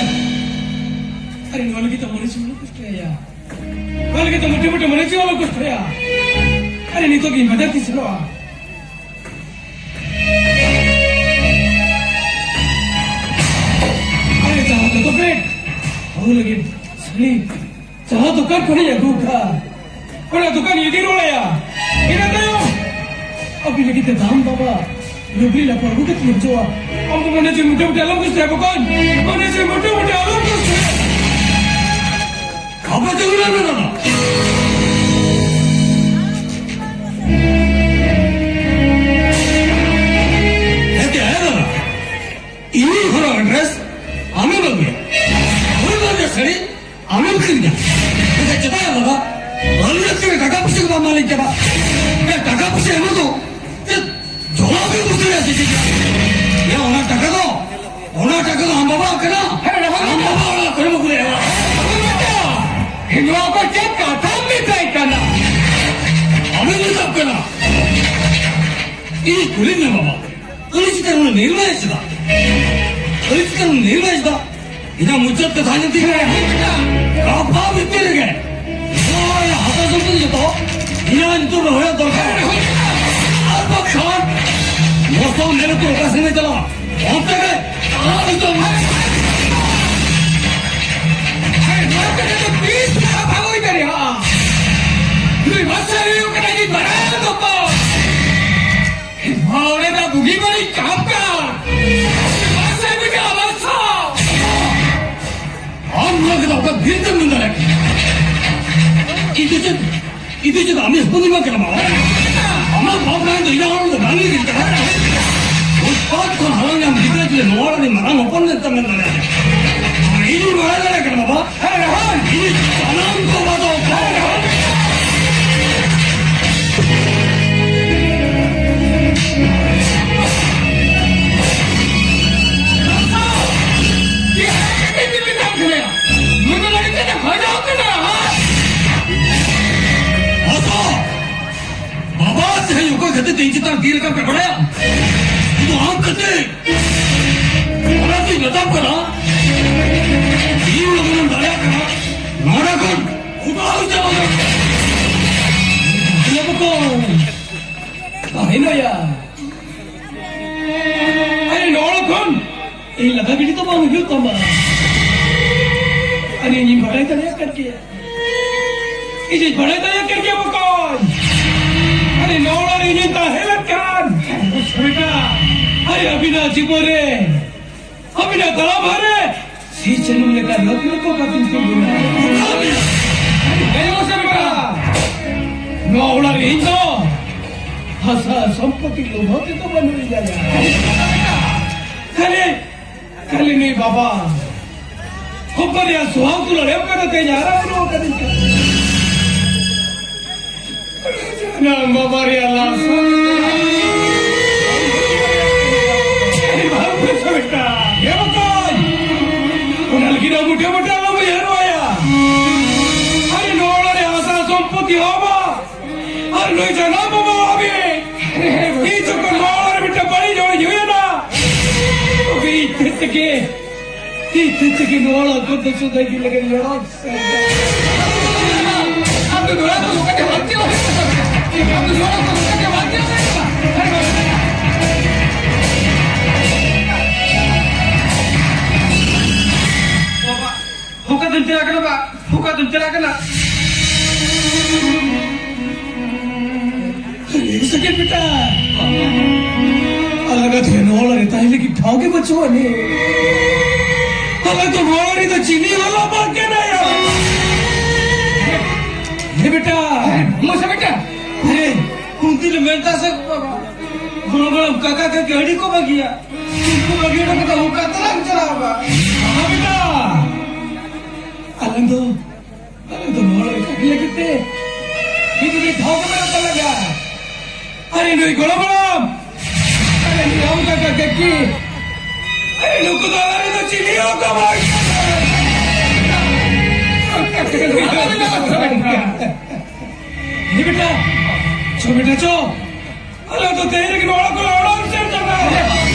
ᱟᱨᱮ, ᱱᱚᱣᱟ ᱞᱟᱹᱜᱤᱫ ᱫᱚ ᱢᱚᱱᱮ ᱡᱤᱣᱤ ᱟᱞᱚᱢ ᱠᱚᱥᱴᱚᱭᱟ᱾ ᱱᱚᱣᱟ ᱞᱟᱹᱜᱤᱫ ᱫᱚ ᱢᱚᱴᱮ ᱢᱚᱴᱮ ᱢᱚᱱᱮ ᱡᱤᱣᱤ ᱟᱞᱚᱢ ᱠᱚᱥᱴᱚᱭᱟ᱾ ᱟᱨᱮ, ᱱᱤᱛᱚᱜ ᱜᱮ ᱤᱧ ᱵᱟᱡᱟᱨ ᱛᱤᱧ ᱥᱮᱱᱚᱜᱼᱟ᱾ ᱟᱨᱮ, ᱡᱟᱦᱟᱸ ᱫᱚ ᱯᱮ ᱵᱟᱹᱦᱩ ᱞᱟᱹᱜᱤᱫ ᱥᱟᱹᱲᱤ, ᱡᱟᱦᱟᱸ ᱫᱚᱠᱟᱱ ᱠᱷᱚᱱᱤᱧ ᱟᱹᱜᱩ ᱟᱠᱟᱫ, ᱚᱱᱟ ᱫᱚᱠᱟᱱ ᱤᱫᱤ ᱨᱩᱣᱟᱹᱲᱟᱭᱟ᱾ ᱤᱱᱟᱹ ᱛᱟᱭᱚᱢ ᱟᱯᱮ ᱞᱟᱹᱜᱤᱫ ᱛᱮ ᱫᱟᱢ ᱫᱟᱢᱟᱜ ᱞᱩᱜᱽᱲᱤ ᱞᱟᱯᱚ ᱟᱹᱜᱩ ᱠᱟᱛᱮ ᱤᱧ ᱦᱚᱪᱚᱣᱟ᱾ ᱟᱢ ᱫᱚ ᱢᱚᱱᱮ ᱡᱤᱣᱤ ᱢᱚᱴᱮ ᱢᱚᱴᱮ ᱟᱞᱚᱢ ᱠᱩᱥᱤᱭᱟ ᱵᱚᱠᱚᱧ, ᱢᱚᱱᱮ ᱡᱤᱣᱤ ᱢᱚᱴᱮ ᱢᱚᱴᱮ ᱟᱞᱚᱢ ᱠᱩᱥᱤᱭᱟ᱾ ᱟᱯᱮ ᱛᱮ ᱩᱱᱟᱹᱜ ᱫᱚ ᱵᱟᱝ᱾ ᱦᱮᱸ ᱛᱮ, ᱦᱮᱸ ᱫᱟᱫᱟ᱾ ᱤᱧᱤᱧ ᱦᱚᱨᱚᱜ ᱰᱨᱮᱥ ᱟᱢᱮᱢ ᱟᱹᱜᱩᱭᱟ, ᱦᱚᱨᱚᱜ ᱰᱨᱮᱥ ᱥᱟᱹᱲᱤ ᱟᱢᱮᱢ ᱠᱤᱨᱤᱧᱟ᱾ ᱮᱱᱠᱷᱟᱱ ᱪᱮᱫᱟᱜ ᱭᱟ ᱵᱟᱵᱟ? ᱟᱹᱞᱩ ᱞᱟᱹᱠᱛᱤ ᱨᱮ ᱴᱟᱠᱟ ᱯᱩᱭᱥᱟᱹ ᱜᱮ ᱵᱟᱢ ᱮᱢᱟᱞᱤᱧ ᱠᱟᱱᱟ᱾ ᱮ, ᱴᱟᱠᱟ ᱯᱩᱭᱥᱟᱹ ᱮᱢ ᱫᱚ ᱪᱮᱫ ᱡᱚᱞᱟ ᱜᱮ ᱵᱩᱡᱷᱟᱹᱣ ᱭᱟ ᱥᱮ ᱪᱮᱫ? ᱭᱟ, ᱚᱱᱟ ᱴᱟᱠᱟ ᱫᱚ, ᱚᱱᱟ ᱴᱟᱠᱟ ᱫᱚ ᱟᱢ ᱵᱟᱵᱟ ᱠᱟᱱᱟ᱾ ᱦᱮᱸ, ᱨᱟᱦᱩᱞ ᱟᱢ ᱵᱟᱵᱟ ᱚᱲᱟᱜ ᱠᱚᱨᱮ ᱵᱟᱠᱚ ᱞᱟᱹᱭᱟ᱾ ᱨᱟᱦᱩᱞ ᱵᱮᱴᱟ, ᱱᱚᱣᱟ ᱠᱚ ᱪᱮᱫ ᱠᱟᱛᱷᱟᱢ ᱢᱮᱛᱟᱭ ᱠᱟᱱᱟ? ᱟᱢᱮᱢ ᱢᱮᱛᱟᱢ ᱠᱟᱱᱟ᱾ ᱤᱧ ᱠᱩᱞᱤ ᱢᱮ ᱵᱟᱵᱟ, ᱩᱱᱤ ᱪᱮᱛᱟᱱ ᱩᱱᱤ ᱱᱤᱨᱢᱟᱭ ᱪᱮᱫᱟᱜ? ᱩᱱᱤ ᱪᱮᱛᱟᱱ ᱩᱱᱤ ᱱᱤᱨᱢᱟᱭ ᱪᱮᱫᱟᱜ? ᱤᱧᱟᱹᱜ ᱢᱩᱪᱟᱹᱫ ᱠᱟᱛᱷᱟ ᱟᱸᱡᱚᱢ ᱛᱤᱧ ᱢᱮ᱾ ᱜᱟᱯᱟ ᱵᱷᱤᱛᱤᱨ ᱨᱮᱜᱮ ᱱᱚᱣᱟ ᱨᱮᱭᱟᱜ ᱦᱟᱥᱟ ᱥᱚᱢᱯᱚᱛᱤ ᱡᱚᱛᱚ ᱤᱧᱟᱹᱜ ᱧᱩᱛᱩᱢ ᱨᱮ ᱦᱩᱭᱩᱜ ᱫᱚᱨᱠᱟᱨ᱾ ᱟᱨ ᱵᱟᱝᱠᱷᱟᱱ ᱟᱨ ᱛᱚ ᱚᱠᱟ ᱥᱮᱱ ᱮ ᱪᱟᱞᱟᱜᱼᱟ? ᱚᱱᱛᱮ ᱜᱮ ᱪᱟᱞᱟᱣ ᱦᱩᱭᱩᱜ ᱛᱟᱢᱟ᱾ ᱟᱨ ᱱᱚᱣᱟ ᱛᱮᱜᱮ ᱫᱚ ᱛᱤᱥ ᱦᱚᱸ ᱵᱟᱵᱚᱱ ᱫᱟᱲᱮᱭᱟᱜᱼᱟ᱾ ᱱᱩᱭ ᱢᱟᱥᱴᱟᱨ ᱦᱩᱭᱩᱜ ᱠᱟᱱᱟ ᱤᱧ ᱢᱟᱨᱟᱝ ᱵᱟᱵᱟ᱾ ᱱᱚᱣᱟ ᱚᱸᱰᱮ ᱫᱚ ᱵᱩᱜᱤ ᱵᱟᱹᱲᱤᱡ ᱠᱟᱢ ᱠᱟᱱ᱾ ᱢᱟᱥᱴᱟᱨ ᱵᱩᱡᱷᱟᱹᱣ, ᱢᱟᱥᱴᱟᱨ᱾ ᱟᱢ ᱱᱚᱣᱟ ᱠᱚᱫᱚ ᱚᱠᱟ ᱵᱤᱨ ᱛᱮᱢ ᱢᱮᱱ ᱫᱟᱲᱮᱭᱟᱜ ᱠᱟᱱᱟ? ᱤᱧ ᱫᱚ ᱪᱮᱫ ᱤᱫᱤ ᱪᱮᱫ ᱟᱢᱤᱥ ᱯᱩᱨᱱᱤᱢᱟ ᱠᱟᱱᱟ ᱢᱟ? ᱟᱢᱟᱜ ᱵᱟᱯ ᱱᱟᱭ ᱫᱚ ᱤᱧᱟᱹᱜ ᱦᱚᱲ ᱫᱚ ᱵᱟᱝ ᱤᱫᱤ ᱠᱟᱱᱟ᱾ ᱩᱛᱯᱟᱛ ᱠᱷᱚᱱ ᱦᱟᱞᱟᱝ ᱧᱟᱢ ᱜᱤᱫᱽᱨᱟᱹ ᱡᱩᱫᱤ ᱱᱚᱣᱟ ᱨᱮᱱ ᱢᱟᱨᱟᱝ ᱦᱚᱯᱚᱱ ᱢᱮᱱᱛᱮ ᱢᱮᱱ ᱫᱟᱲᱮᱭᱟᱜᱼᱟ, ᱤᱧ ᱵᱟᱲᱟᱭ ᱫᱟᱲᱮᱭᱟᱜ ᱠᱟᱱᱟ ᱵᱟᱵᱟ᱾ ᱤᱧ ᱥᱟᱱᱟᱢ ᱠᱚ ᱵᱟᱫᱚ ᱱᱩᱭ ᱫᱚ ᱞᱟᱹᱜᱤᱫ ᱛᱮ ᱠᱷᱚᱡᱚᱜ ᱠᱟᱱᱟ᱾ ᱦᱚᱸ? ᱟᱫᱚ ᱵᱟᱵᱟ ᱛᱮᱦᱮᱧ ᱚᱠᱚᱭ ᱠᱷᱟᱹᱛᱤᱨ ᱛᱮ ᱤᱧ ᱪᱮᱛᱟᱱ ᱛᱤ ᱨᱟᱠᱟᱵ ᱯᱮ ᱵᱟᱲᱟᱭᱟ? ᱤᱧ ᱫᱚ ᱟᱢ ᱠᱷᱟᱹᱛᱤᱨ᱾ ᱚᱱᱟᱛᱮᱧ ᱢᱮᱛᱟᱢ ᱠᱟᱱᱟ, ᱤᱧ ᱞᱚᱜᱚᱱᱮᱢ ᱫᱟᱲᱮᱭᱟᱜ ᱠᱟᱱᱟ, ᱱᱚᱰᱮ ᱠᱷᱚᱱ ᱩᱰᱟᱹᱣ ᱪᱟᱞᱟᱜ ᱢᱮ᱾ ᱤᱭᱟᱹ ᱵᱟᱠᱚ ᱛᱟᱦᱮᱱᱟᱭᱟ᱾ ᱟᱨᱮ ᱱᱚᱰᱮ ᱠᱷᱚᱱ ᱤᱧ ᱞᱟᱜᱟ ᱜᱤᱰᱤ ᱫᱚ ᱵᱟᱝ ᱦᱩᱭᱩᱜ ᱛᱟᱢᱟ᱾ ᱟᱨ ᱤᱧᱤᱧ ᱵᱟᱲᱟᱭ ᱫᱟᱲᱮᱭᱟᱜ ᱠᱟᱱ ᱜᱮᱭᱟ᱾ ᱤᱧᱤᱧ ᱵᱟᱲᱟᱭ ᱫᱟᱲᱮᱭᱟᱜ ᱠᱟᱱ ᱜᱮᱭᱟ ᱵᱚᱠᱚᱧ᱾ ᱟᱨᱮ ᱱᱚᱣᱟ ᱚᱲᱟᱜ ᱨᱮ ᱤᱧᱤᱧ ᱛᱟᱦᱮᱸ ᱞᱮᱱᱠᱷᱟᱱ, ᱵᱮᱴᱟ, ᱟᱨᱮ ᱟᱹᱵᱤᱱᱟᱜ ᱡᱤᱵᱚᱱ ᱨᱮ, ᱟᱹᱵᱤᱱᱟᱜ ᱛᱟᱲᱟᱢ ᱦᱟᱨ ᱨᱮ ᱥᱤ ᱪᱟᱸᱫᱚ ᱞᱮᱠᱟ ᱞᱚᱠ ᱞᱚᱠ ᱠᱟᱛᱮᱧ ᱛᱤᱸᱜᱩᱱᱟ᱾ ᱟᱨᱮ ᱦᱮᱸ ᱥᱮ ᱵᱮᱴᱟ, ᱱᱚᱣᱟ ᱚᱲᱟᱜ ᱨᱮ ᱤᱧ ᱫᱚ ᱦᱟᱥᱟ ᱥᱚᱢᱯᱚᱛᱤ ᱞᱳᱵᱷ ᱛᱮᱫᱚ ᱵᱟᱹᱱᱩᱜ ᱤᱧᱟ᱾ ᱠᱷᱟᱹᱞᱤ ᱠᱷᱟᱹᱞᱤ ᱱᱩᱭ ᱵᱟᱵᱟ ᱦᱚᱯᱚᱱ ᱨᱮᱭᱟᱜ ᱥᱚᱦᱟᱜ ᱫᱩᱞᱟᱹᱲ ᱮᱢ ᱠᱟᱛᱮ ᱛᱮᱧ ᱦᱟᱨᱟ ᱵᱩᱨᱩ ᱟᱠᱟᱫᱤᱧ ᱠᱟᱱᱟ᱾ ᱡᱟᱱᱟᱢ ᱵᱟᱵᱟ ᱨᱮᱭᱟᱜ ᱞᱟᱥ᱾ ᱮᱭ ᱵᱟᱹᱵᱩ ᱵᱮᱴᱟ, ᱮ ᱵᱟᱠᱚᱧ, ᱚᱱᱟ ᱞᱟᱹᱜᱤᱫ ᱟᱢ ᱢᱩᱴᱷᱟᱹ ᱢᱩᱴᱷᱟᱹ ᱟᱞᱚᱢ ᱩᱭᱦᱟᱹᱨᱚᱜᱼᱟ᱾ ᱟᱨᱮ ᱱᱚᱣᱟ ᱚᱲᱟᱜ ᱨᱮ ᱦᱟᱥᱟ ᱥᱚᱢᱯᱚᱛᱤ ᱦᱚᱸ ᱵᱟᱝ, ᱟᱨ ᱱᱩᱭ ᱡᱟᱱᱟᱢ ᱵᱟᱵᱟ ᱟᱵᱤᱱ, ᱤᱧ ᱡᱚᱠᱷᱚᱱ ᱱᱚᱣᱟ ᱚᱲᱟᱜ ᱨᱮ ᱢᱤᱫᱴᱟᱝ ᱵᱟᱹᱲᱤᱡ ᱦᱚᱲᱤᱧ ᱦᱩᱭᱮᱱᱟ, ᱛᱚᱵᱮ ᱤᱧ ᱛᱮ ᱛᱮᱜᱮ, ᱤᱧ ᱛᱮ ᱛᱮᱜᱮ ᱱᱚᱣᱟ ᱚᱲᱟᱜ ᱠᱷᱚᱱ ᱫᱚ ᱥᱩᱫᱷᱟᱹ ᱤᱫᱤ ᱞᱟᱹᱜᱤᱫ ᱞᱟᱲᱟᱣ ᱥᱟᱱᱟ ᱠᱟᱱᱟ᱾ ᱟᱢ ᱫᱚ ᱱᱚᱣᱟ ᱠᱚ ᱱᱚᱝᱠᱟ ᱜᱮ ᱵᱟᱝ ᱪᱮᱫ ᱦᱚᱸ ᱵᱟᱝ ᱪᱮᱫ ᱦᱚᱸ ᱵᱟᱝ ᱪᱮᱫ ᱦᱚᱸ ᱵᱟᱝ ᱪᱮᱫ ᱦᱚᱸ ᱵᱟᱝ ᱪᱟᱞᱟᱜ ᱠᱟᱱᱟ᱾ ᱥᱮᱠᱮᱱᱰ ᱵᱮᱴᱟ, ᱟᱞᱟᱝ ᱟᱜ ᱫᱷᱮᱱ ᱚᱲᱟᱜ ᱨᱮ ᱛᱟᱦᱮᱸ ᱞᱟᱹᱜᱤᱫ ᱴᱷᱟᱶ ᱜᱮ ᱵᱟᱹᱪᱩᱜ ᱟᱹᱱᱤᱡ᱾ ᱟᱞᱟᱝ ᱫᱚ ᱱᱚᱣᱟ ᱨᱮ ᱫᱚ ᱪᱤᱞᱤ ᱦᱚᱸ ᱵᱟᱝ ᱠᱟᱱᱟᱭᱟ᱾ ᱦᱮᱸ ᱵᱮᱴᱟ᱾ ᱦᱮᱸ, ᱢᱚᱥᱟ ᱵᱮᱴᱟ᱾ ᱦᱮᱸ᱾ ᱠᱩᱱᱛᱤ ᱞᱮ ᱢᱮᱱ ᱛᱟ ᱥᱮ ᱵᱟᱵᱟ, ᱜᱚᱲᱚᱢ ᱜᱚᱲᱚᱢ ᱠᱟᱠᱟ ᱠᱟᱠᱤ ᱟᱹᱰᱤ ᱠᱚ ᱵᱟᱹᱜᱤᱭᱟ᱾ ᱩᱱᱠᱩ ᱵᱟᱹᱜᱤ ᱦᱚᱴᱚ ᱠᱟᱛᱮ ᱚᱠᱟ ᱛᱮᱞᱟᱝ ᱪᱟᱞᱟᱜᱼᱟ ᱵᱟ? ᱵᱟᱝᱟ ᱵᱮᱴᱟ, ᱟᱞᱟᱝ ᱫᱚ, ᱟᱞᱟᱝ ᱫᱚ ᱱᱚᱣᱟ ᱞᱟᱹᱜᱤᱫ ᱛᱮ ᱢᱤᱫ ᱢᱤᱫ ᱫᱷᱟᱣ ᱜᱮ ᱢᱮᱱᱟᱜ ᱛᱟᱞᱟᱝᱟ᱾ ᱟᱨᱮ ᱱᱩᱭ ᱜᱚᱲᱚᱢ ᱦᱟᱲᱟᱢ, ᱟᱨᱮ ᱱᱩᱭ ᱟᱢ ᱠᱟᱠᱟ ᱠᱟᱠᱤ, ᱟᱨᱮ ᱱᱩᱠᱩ ᱫᱚ ᱟᱞᱟᱝ ᱨᱮᱱ ᱫᱚ ᱪᱤᱞᱤ ᱦᱚᱸ ᱠᱚ ᱵᱟᱝ ᱠᱟᱱᱟ᱾ ᱦᱮᱸ ᱵᱮᱴᱟ, ᱪᱚ ᱵᱮᱴᱟ ᱪᱚ, ᱟᱞᱮ ᱫᱚ ᱛᱮᱦᱮᱧ ᱨᱮᱜᱮ ᱱᱚᱣᱟ ᱠᱚᱞᱮ ᱚᱰᱟᱣ ᱩᱛᱟᱹᱨ ᱪᱟᱵᱟᱭᱟ᱾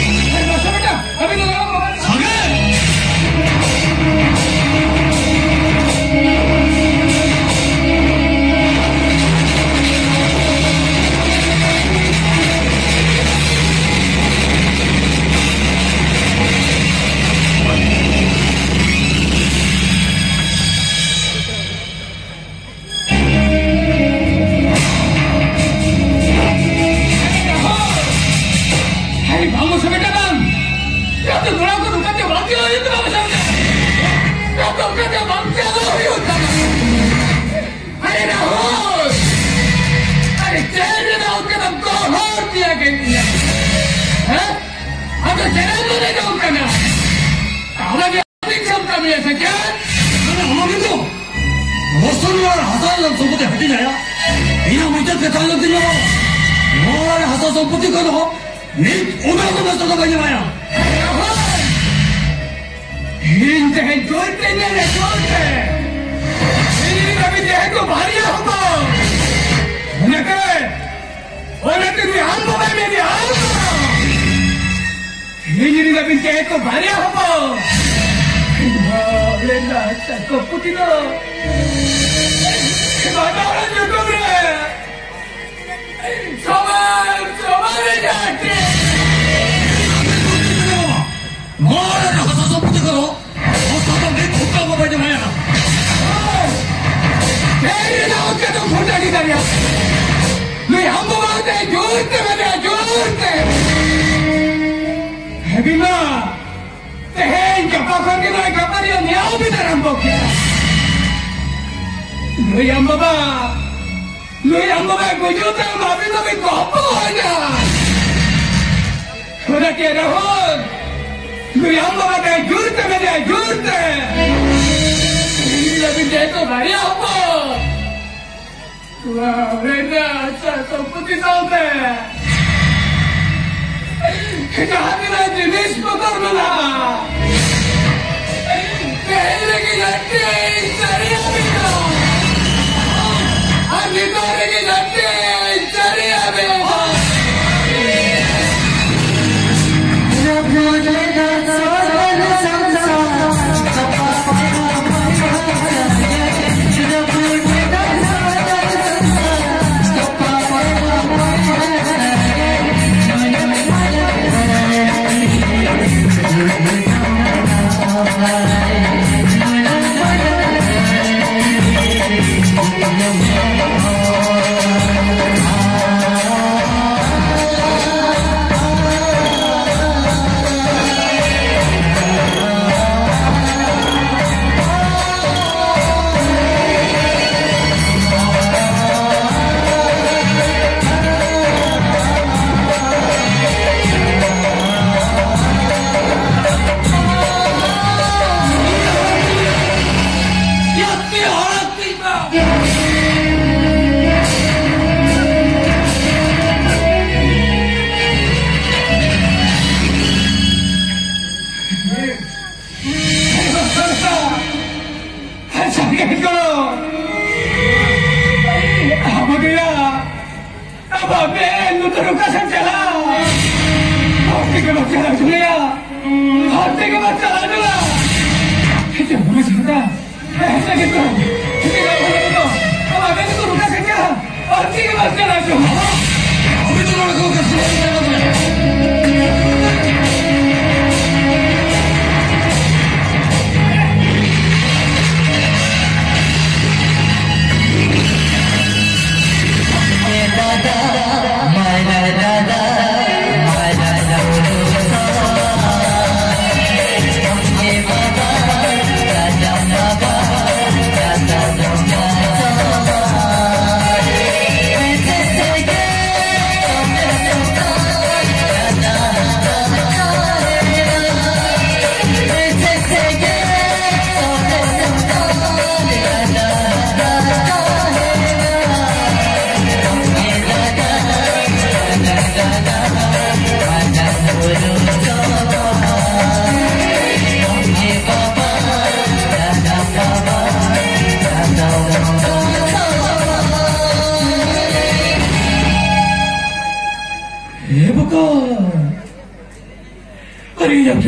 ᱦᱮᱸ, ᱢᱟᱥᱴᱟᱨ ᱵᱮᱴᱟ, ᱟᱹᱵᱤᱱ ᱫᱚ ᱱᱚᱣᱟ ᱠᱚ ᱥᱟᱸᱜᱮ! ᱟᱨᱮ ᱵᱟᱹᱵᱩ ᱥᱟᱢᱮᱴᱟ ᱵᱟᱝ! ᱱᱚᱣᱟ ᱠᱚ ᱱᱚᱝᱠᱟᱛᱮ ᱵᱟᱝ ᱪᱟᱞᱟᱣ ᱦᱩᱭᱩᱜ ᱛᱟᱢᱟ, ᱵᱟᱹᱵᱩ ᱥᱟᱢᱮᱴᱟ! ᱱᱚᱣᱟ ᱠᱚ ᱱᱚᱝᱠᱟᱛᱮ ᱵᱟᱝ ᱪᱟᱞᱟᱣ ᱦᱩᱭᱩᱜ ᱛᱟᱢᱟ! ᱟᱨᱮ ᱨᱟᱦᱩᱞ! ᱟᱨᱮ ᱪᱮᱫ ᱨᱮ ᱨᱟᱦᱩᱞ ᱠᱟᱱᱟᱢ? ᱜᱚᱦᱚᱲ ᱯᱮᱭᱟ ᱜᱮ ᱤᱧ᱾ ᱦᱮᱸ? ᱟᱫᱚ ᱪᱮᱫ ᱮᱢ ᱢᱚᱱᱮ ᱡᱚᱝ ᱠᱟᱱᱟ? ᱛᱟᱦᱞᱮ ᱪᱮᱫ ᱮᱢ ᱠᱟᱹᱢᱤᱭᱟ ᱥᱮ ᱪᱮᱫ? ᱟᱨᱮ ᱚᱱᱟ ᱜᱮᱛᱚ! ᱢᱚᱥᱚᱞ ᱟᱨ ᱦᱟᱥᱟ ᱨᱮᱱᱟᱜ ᱥᱚᱢᱯᱚᱛᱤ ᱦᱟᱹᱴᱤᱧ ᱟᱭᱟ᱾ ᱤᱧᱟᱹᱜ ᱢᱚᱪᱟ ᱛᱮ ᱛᱟᱦᱮᱸ ᱞᱮᱱ ᱛᱤᱧᱟ᱾ ᱱᱚᱣᱟ ᱨᱮ ᱦᱟᱥᱟ ᱥᱚᱢᱯᱚᱛᱤ ᱠᱚᱫᱚ ᱢᱤᱫ ᱩᱰᱟᱹ ᱠᱚ ᱱᱚᱥᱴᱚ ᱫᱚ ᱵᱟᱹᱧ ᱮᱢᱟᱭᱟ᱾ ᱤᱧ ᱛᱮᱦᱮᱧ ᱡᱳᱨ ᱛᱮ ᱧᱮᱞ ᱡᱳᱨ ᱛᱮ᱾ ᱤᱧ ᱨᱮᱱ ᱠᱟᱹᱢᱤ ᱛᱮᱦᱮᱧ ᱠᱚ ᱵᱷᱟᱨᱤᱭᱟ ᱦᱚᱯᱚᱱ᱾ ᱚᱱᱟᱛᱮ, ᱚᱱᱟᱛᱮ ᱱᱩᱭ ᱟᱢ ᱵᱟᱵᱟᱭ ᱢᱮᱱᱮᱫᱼᱟ, ᱟᱢ ᱵᱟᱵᱟ᱾ ᱤᱧ ᱨᱮᱱ ᱠᱟᱹᱢᱤ ᱛᱮᱦᱮᱧ ᱠᱚ ᱵᱷᱟᱨᱤᱭᱟ ᱦᱚᱯᱚᱱ᱾ ᱤᱧ ᱦᱚᱸ ᱚᱸᱰᱮ ᱱᱟᱜ ᱛᱟᱠᱚ ᱯᱩᱛᱤ ᱫᱚ᱾ ᱵᱟᱵᱟ ᱚᱲᱟᱜ ᱧᱩᱛᱩᱢ ᱨᱮ᱾ ᱥᱚᱢᱟᱱ, ᱥᱚᱢᱟᱱ ᱨᱮ ᱡᱟᱦᱟᱸ ᱪᱮᱫ᱾ ᱱᱚᱣᱟ ᱨᱮ ᱦᱟᱥᱟ ᱥᱚᱢᱯᱚᱛᱤ ᱠᱚᱫᱚ ᱦᱟᱥᱟ ᱫᱚ ᱢᱤᱫ ᱯᱷᱩᱴᱟᱹ ᱦᱚᱸ ᱵᱟᱭ ᱡᱟᱢᱟᱭᱟ᱾ ᱱᱚᱣᱟ ᱠᱷᱟᱹᱯᱟᱹᱨᱤ ᱱᱮᱭᱟᱣ ᱵᱤᱱ ᱟᱨᱟᱢᱵᱚ ᱠᱮᱫᱟ᱾ ᱱᱩᱭ ᱟᱢ ᱵᱟᱵᱟ, ᱱᱩᱭ ᱟᱢ ᱵᱟᱵᱟ ᱜᱩᱡᱩᱜ ᱛᱟᱭᱚᱢ ᱟᱹᱵᱤᱱ ᱫᱚᱵᱤᱱ ᱜᱚᱯᱚᱡ ᱮᱱᱟ᱾ ᱚᱱᱟ ᱠᱮ ᱨᱟᱦᱩᱞ, ᱱᱩᱭ ᱟᱢ ᱵᱟᱵᱟ ᱫᱚ ᱡᱳᱨ ᱛᱮ ᱢᱮᱱᱟᱭᱟ, ᱡᱳᱨ ᱛᱮ᱾ ᱤᱧ ᱟᱹᱵᱤᱱ ᱫᱚ ᱵᱟᱨᱭᱟ ᱦᱚᱯᱚᱱ᱾ ᱱᱚᱣᱟ ᱨᱮᱱᱟᱜ ᱦᱟᱥᱟ ᱥᱚᱢᱯᱚᱛᱤ ᱥᱟᱶᱛᱮ ᱡᱟᱦᱟᱸ ᱛᱤᱱᱟᱹᱜ ᱡᱤᱱᱤᱥ ᱵᱚᱛᱚᱨ ᱢᱮᱱᱟᱜᱼᱟ, ᱛᱮᱦᱮᱧ ᱨᱮᱜᱮ ᱡᱟᱹᱥᱛᱤ ᱥᱟᱹᱨᱤᱭᱟᱹ ᱢᱮᱱᱟᱜᱼᱟ᱾ ᱟᱨ ᱱᱤᱛᱚᱜ ᱨᱮᱜᱮ ᱡᱟᱹᱥᱛᱤ ᱥᱟᱹᱨᱤᱭᱟᱹ ᱢᱮᱱᱟᱜᱼᱟ᱾ ᱥᱟᱸᱜᱮ ᱠᱚ, ᱟᱵᱚ ᱫᱚᱭᱟ, ᱟᱵᱚ ᱵᱮᱱ ᱱᱩᱛᱩᱨ ᱚᱠᱟ ᱥᱮᱫ ᱪᱟᱞᱟᱣ? ᱦᱚᱨ ᱛᱮᱜᱮ ᱵᱚᱱ ᱪᱟᱞᱟᱣ ᱡᱩᱞᱮᱭᱟ, ᱦᱚᱨ ᱛᱮᱜᱮ ᱵᱚᱱ ᱪᱟᱞᱟᱣ ᱡᱩᱞᱟ᱾ ᱦᱤᱡᱩᱜ ᱢᱮ, ᱥᱟᱸᱜᱮ ᱠᱚ, ᱦᱤᱡᱩᱜ ᱢᱮ, ᱥᱟᱸᱜᱮ ᱠᱚ, ᱟᱵᱚ ᱵᱮᱱ ᱱᱩᱛᱩᱨ ᱚᱠᱟ ᱥᱮᱫ ᱪᱟᱞᱟᱣ?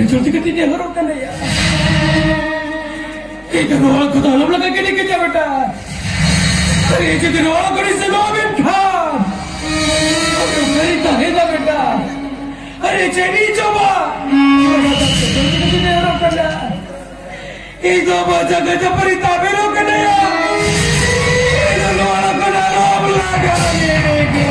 ᱡᱚᱞᱫᱤ ᱠᱟᱛᱮ ᱱᱮᱦᱚᱨᱚᱜ ᱠᱟᱱᱟᱭᱟ᱾ ᱤᱧ ᱫᱚ ᱱᱚᱣᱟ ᱠᱚᱫᱚ ᱟᱞᱚᱢ ᱞᱟᱜᱟ ᱜᱤᱰᱤ ᱠᱟᱹᱧᱟ ᱵᱮᱴᱟ᱾ ᱟᱨᱮ ᱡᱩᱫᱤ ᱱᱚᱣᱟ ᱠᱚᱨᱮ ᱥᱮᱱᱚᱜ ᱮᱱ ᱠᱷᱟᱱ, ᱟᱫᱚ ᱚᱠᱟᱨᱮ ᱛᱟᱦᱮᱱᱟ ᱵᱮᱴᱟ? ᱟᱨᱮ ᱪᱮᱫ ᱤᱧ ᱡᱚᱢᱟ? ᱡᱚᱞᱫᱤ ᱠᱟᱛᱮ ᱱᱮᱦᱚᱨᱚᱜ ᱠᱟᱱᱟ᱾ ᱤᱧ ᱫᱚ ᱟᱢᱟᱜ ᱡᱟᱸᱜᱟ ᱡᱟᱯᱟᱜ ᱨᱮ ᱛᱟᱵᱮᱨᱚᱜ ᱠᱟᱱᱟᱭᱟ᱾ ᱤᱧ ᱫᱚ ᱱᱚᱣᱟ ᱠᱷᱚᱱ ᱟᱞᱚᱢ ᱞᱟᱜᱟ ᱞᱮᱜᱮ᱾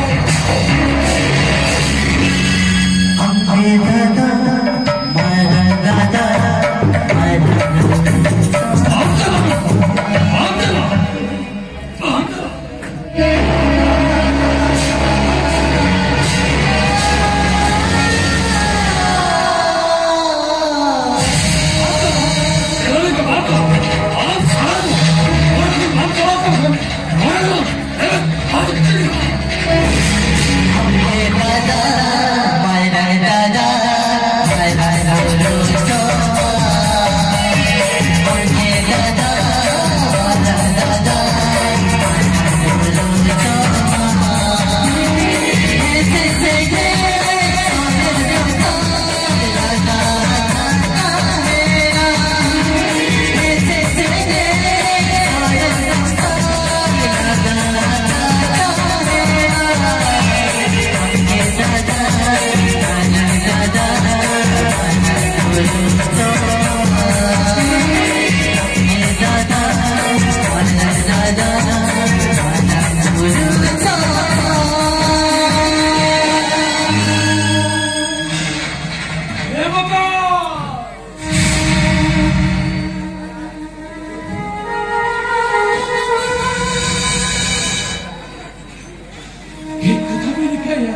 ᱴᱷᱤᱠ ᱠᱟᱛᱷᱟ ᱵᱤᱱ ᱞᱟᱹᱭ ᱠᱮᱜᱼᱟ᱾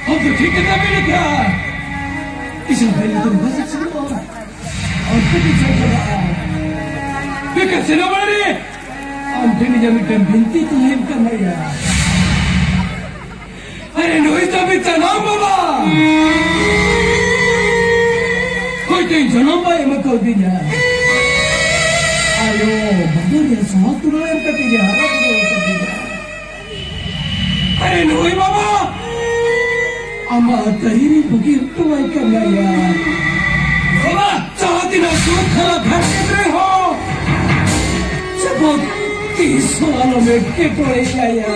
ᱟᱢ ᱫᱚ ᱴᱷᱤᱠ ᱠᱟᱛᱷᱟ ᱵᱤᱱ ᱞᱟᱹᱭ ᱠᱮᱜᱼᱟ᱾ ᱤᱥᱤᱱ ᱵᱟᱭ ᱫᱚ ᱵᱟᱥ ᱥᱮᱱᱚᱜᱼᱟ᱾ ᱟᱢ ᱴᱷᱮᱱ ᱤᱧ ᱥᱮᱱ ᱪᱟᱞᱟᱜᱼᱟ᱾ ᱵᱮᱠᱟᱨ ᱥᱮᱱᱚᱜ ᱵᱟᱲᱟ ᱨᱮ ᱟᱢ ᱴᱷᱮᱱ ᱤᱧᱟᱹᱜ ᱢᱤᱫᱴᱟᱝ ᱵᱤᱱᱛᱤ ᱛᱟᱦᱮᱱ ᱠᱟᱱ ᱜᱮᱭᱟ᱾ ᱟᱨᱮ ᱱᱩᱭ ᱫᱚ ᱢᱤᱫ ᱡᱟᱱᱟᱢ ᱵᱟᱵᱟ᱾ ᱦᱚᱭᱛᱳ ᱤᱧ ᱡᱚᱱᱚᱢ ᱵᱟᱭ ᱮᱢ ᱠᱟᱣᱫᱤᱧᱟ᱾ ᱟᱭᱳ ᱵᱟᱵᱟ ᱨᱮ ᱥᱟᱶ ᱛᱩᱞᱟᱹᱣ ᱮᱢ ᱠᱟᱛᱮ ᱜᱮ ᱦᱟᱨᱟ ᱵᱩᱨᱩ ᱠᱟᱫᱤᱧᱟ᱾ ᱟᱨᱮ ᱱᱩᱭ ᱵᱟᱵᱟ, ᱟᱢᱟᱜ ᱛᱟᱹᱦᱤᱨᱤ ᱵᱩᱜᱤ ᱦᱚᱴᱚᱣᱟᱭ ᱠᱟᱱᱟ ᱭᱟ᱾ ᱵᱟᱵᱟ, ᱡᱟᱦᱟᱸ ᱛᱤᱱᱟᱹᱜ ᱥᱩᱠ ᱠᱷᱟᱨᱟᱯ ᱦᱮᱡ ᱨᱮᱦᱚᱸ, ᱡᱮᱢᱚᱱ ᱛᱤᱥ ᱦᱚᱸ ᱟᱞᱚᱢ ᱮᱴᱠᱮᱴᱚᱬᱮ ᱠᱟᱭᱟ᱾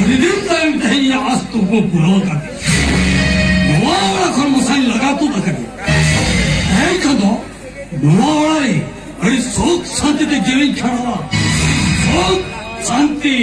ᱟᱹᱰᱤ ᱫᱤᱱ ᱛᱟᱭᱚᱢ ᱛᱮᱦᱮᱧ ᱤᱧᱟᱹᱜ ᱟᱸᱥ ᱠᱩᱠᱢᱩ ᱯᱩᱨᱟᱹᱣ ᱟᱠᱟᱱ ᱛᱤᱧᱟ᱾ ᱱᱚᱣᱟ ᱚᱲᱟᱜ ᱠᱷᱚᱱ ᱢᱚᱥᱟᱧ ᱞᱟᱜᱟ ᱛᱩᱫ ᱟᱠᱟᱫᱮᱭᱟ᱾ ᱛᱮᱦᱮᱧ ᱠᱷᱚᱱ ᱫᱚ ᱱᱚᱣᱟ ᱚᱲᱟᱜ ᱨᱮ ᱟᱹᱰᱤ ᱥᱩᱠ ᱥᱟᱱᱛᱤ ᱛᱮ ᱡᱤᱣᱤᱧ ᱠᱷᱟᱸᱰᱟᱣᱟ᱾ ᱥᱩᱠ ᱥᱟᱱᱛᱤ᱾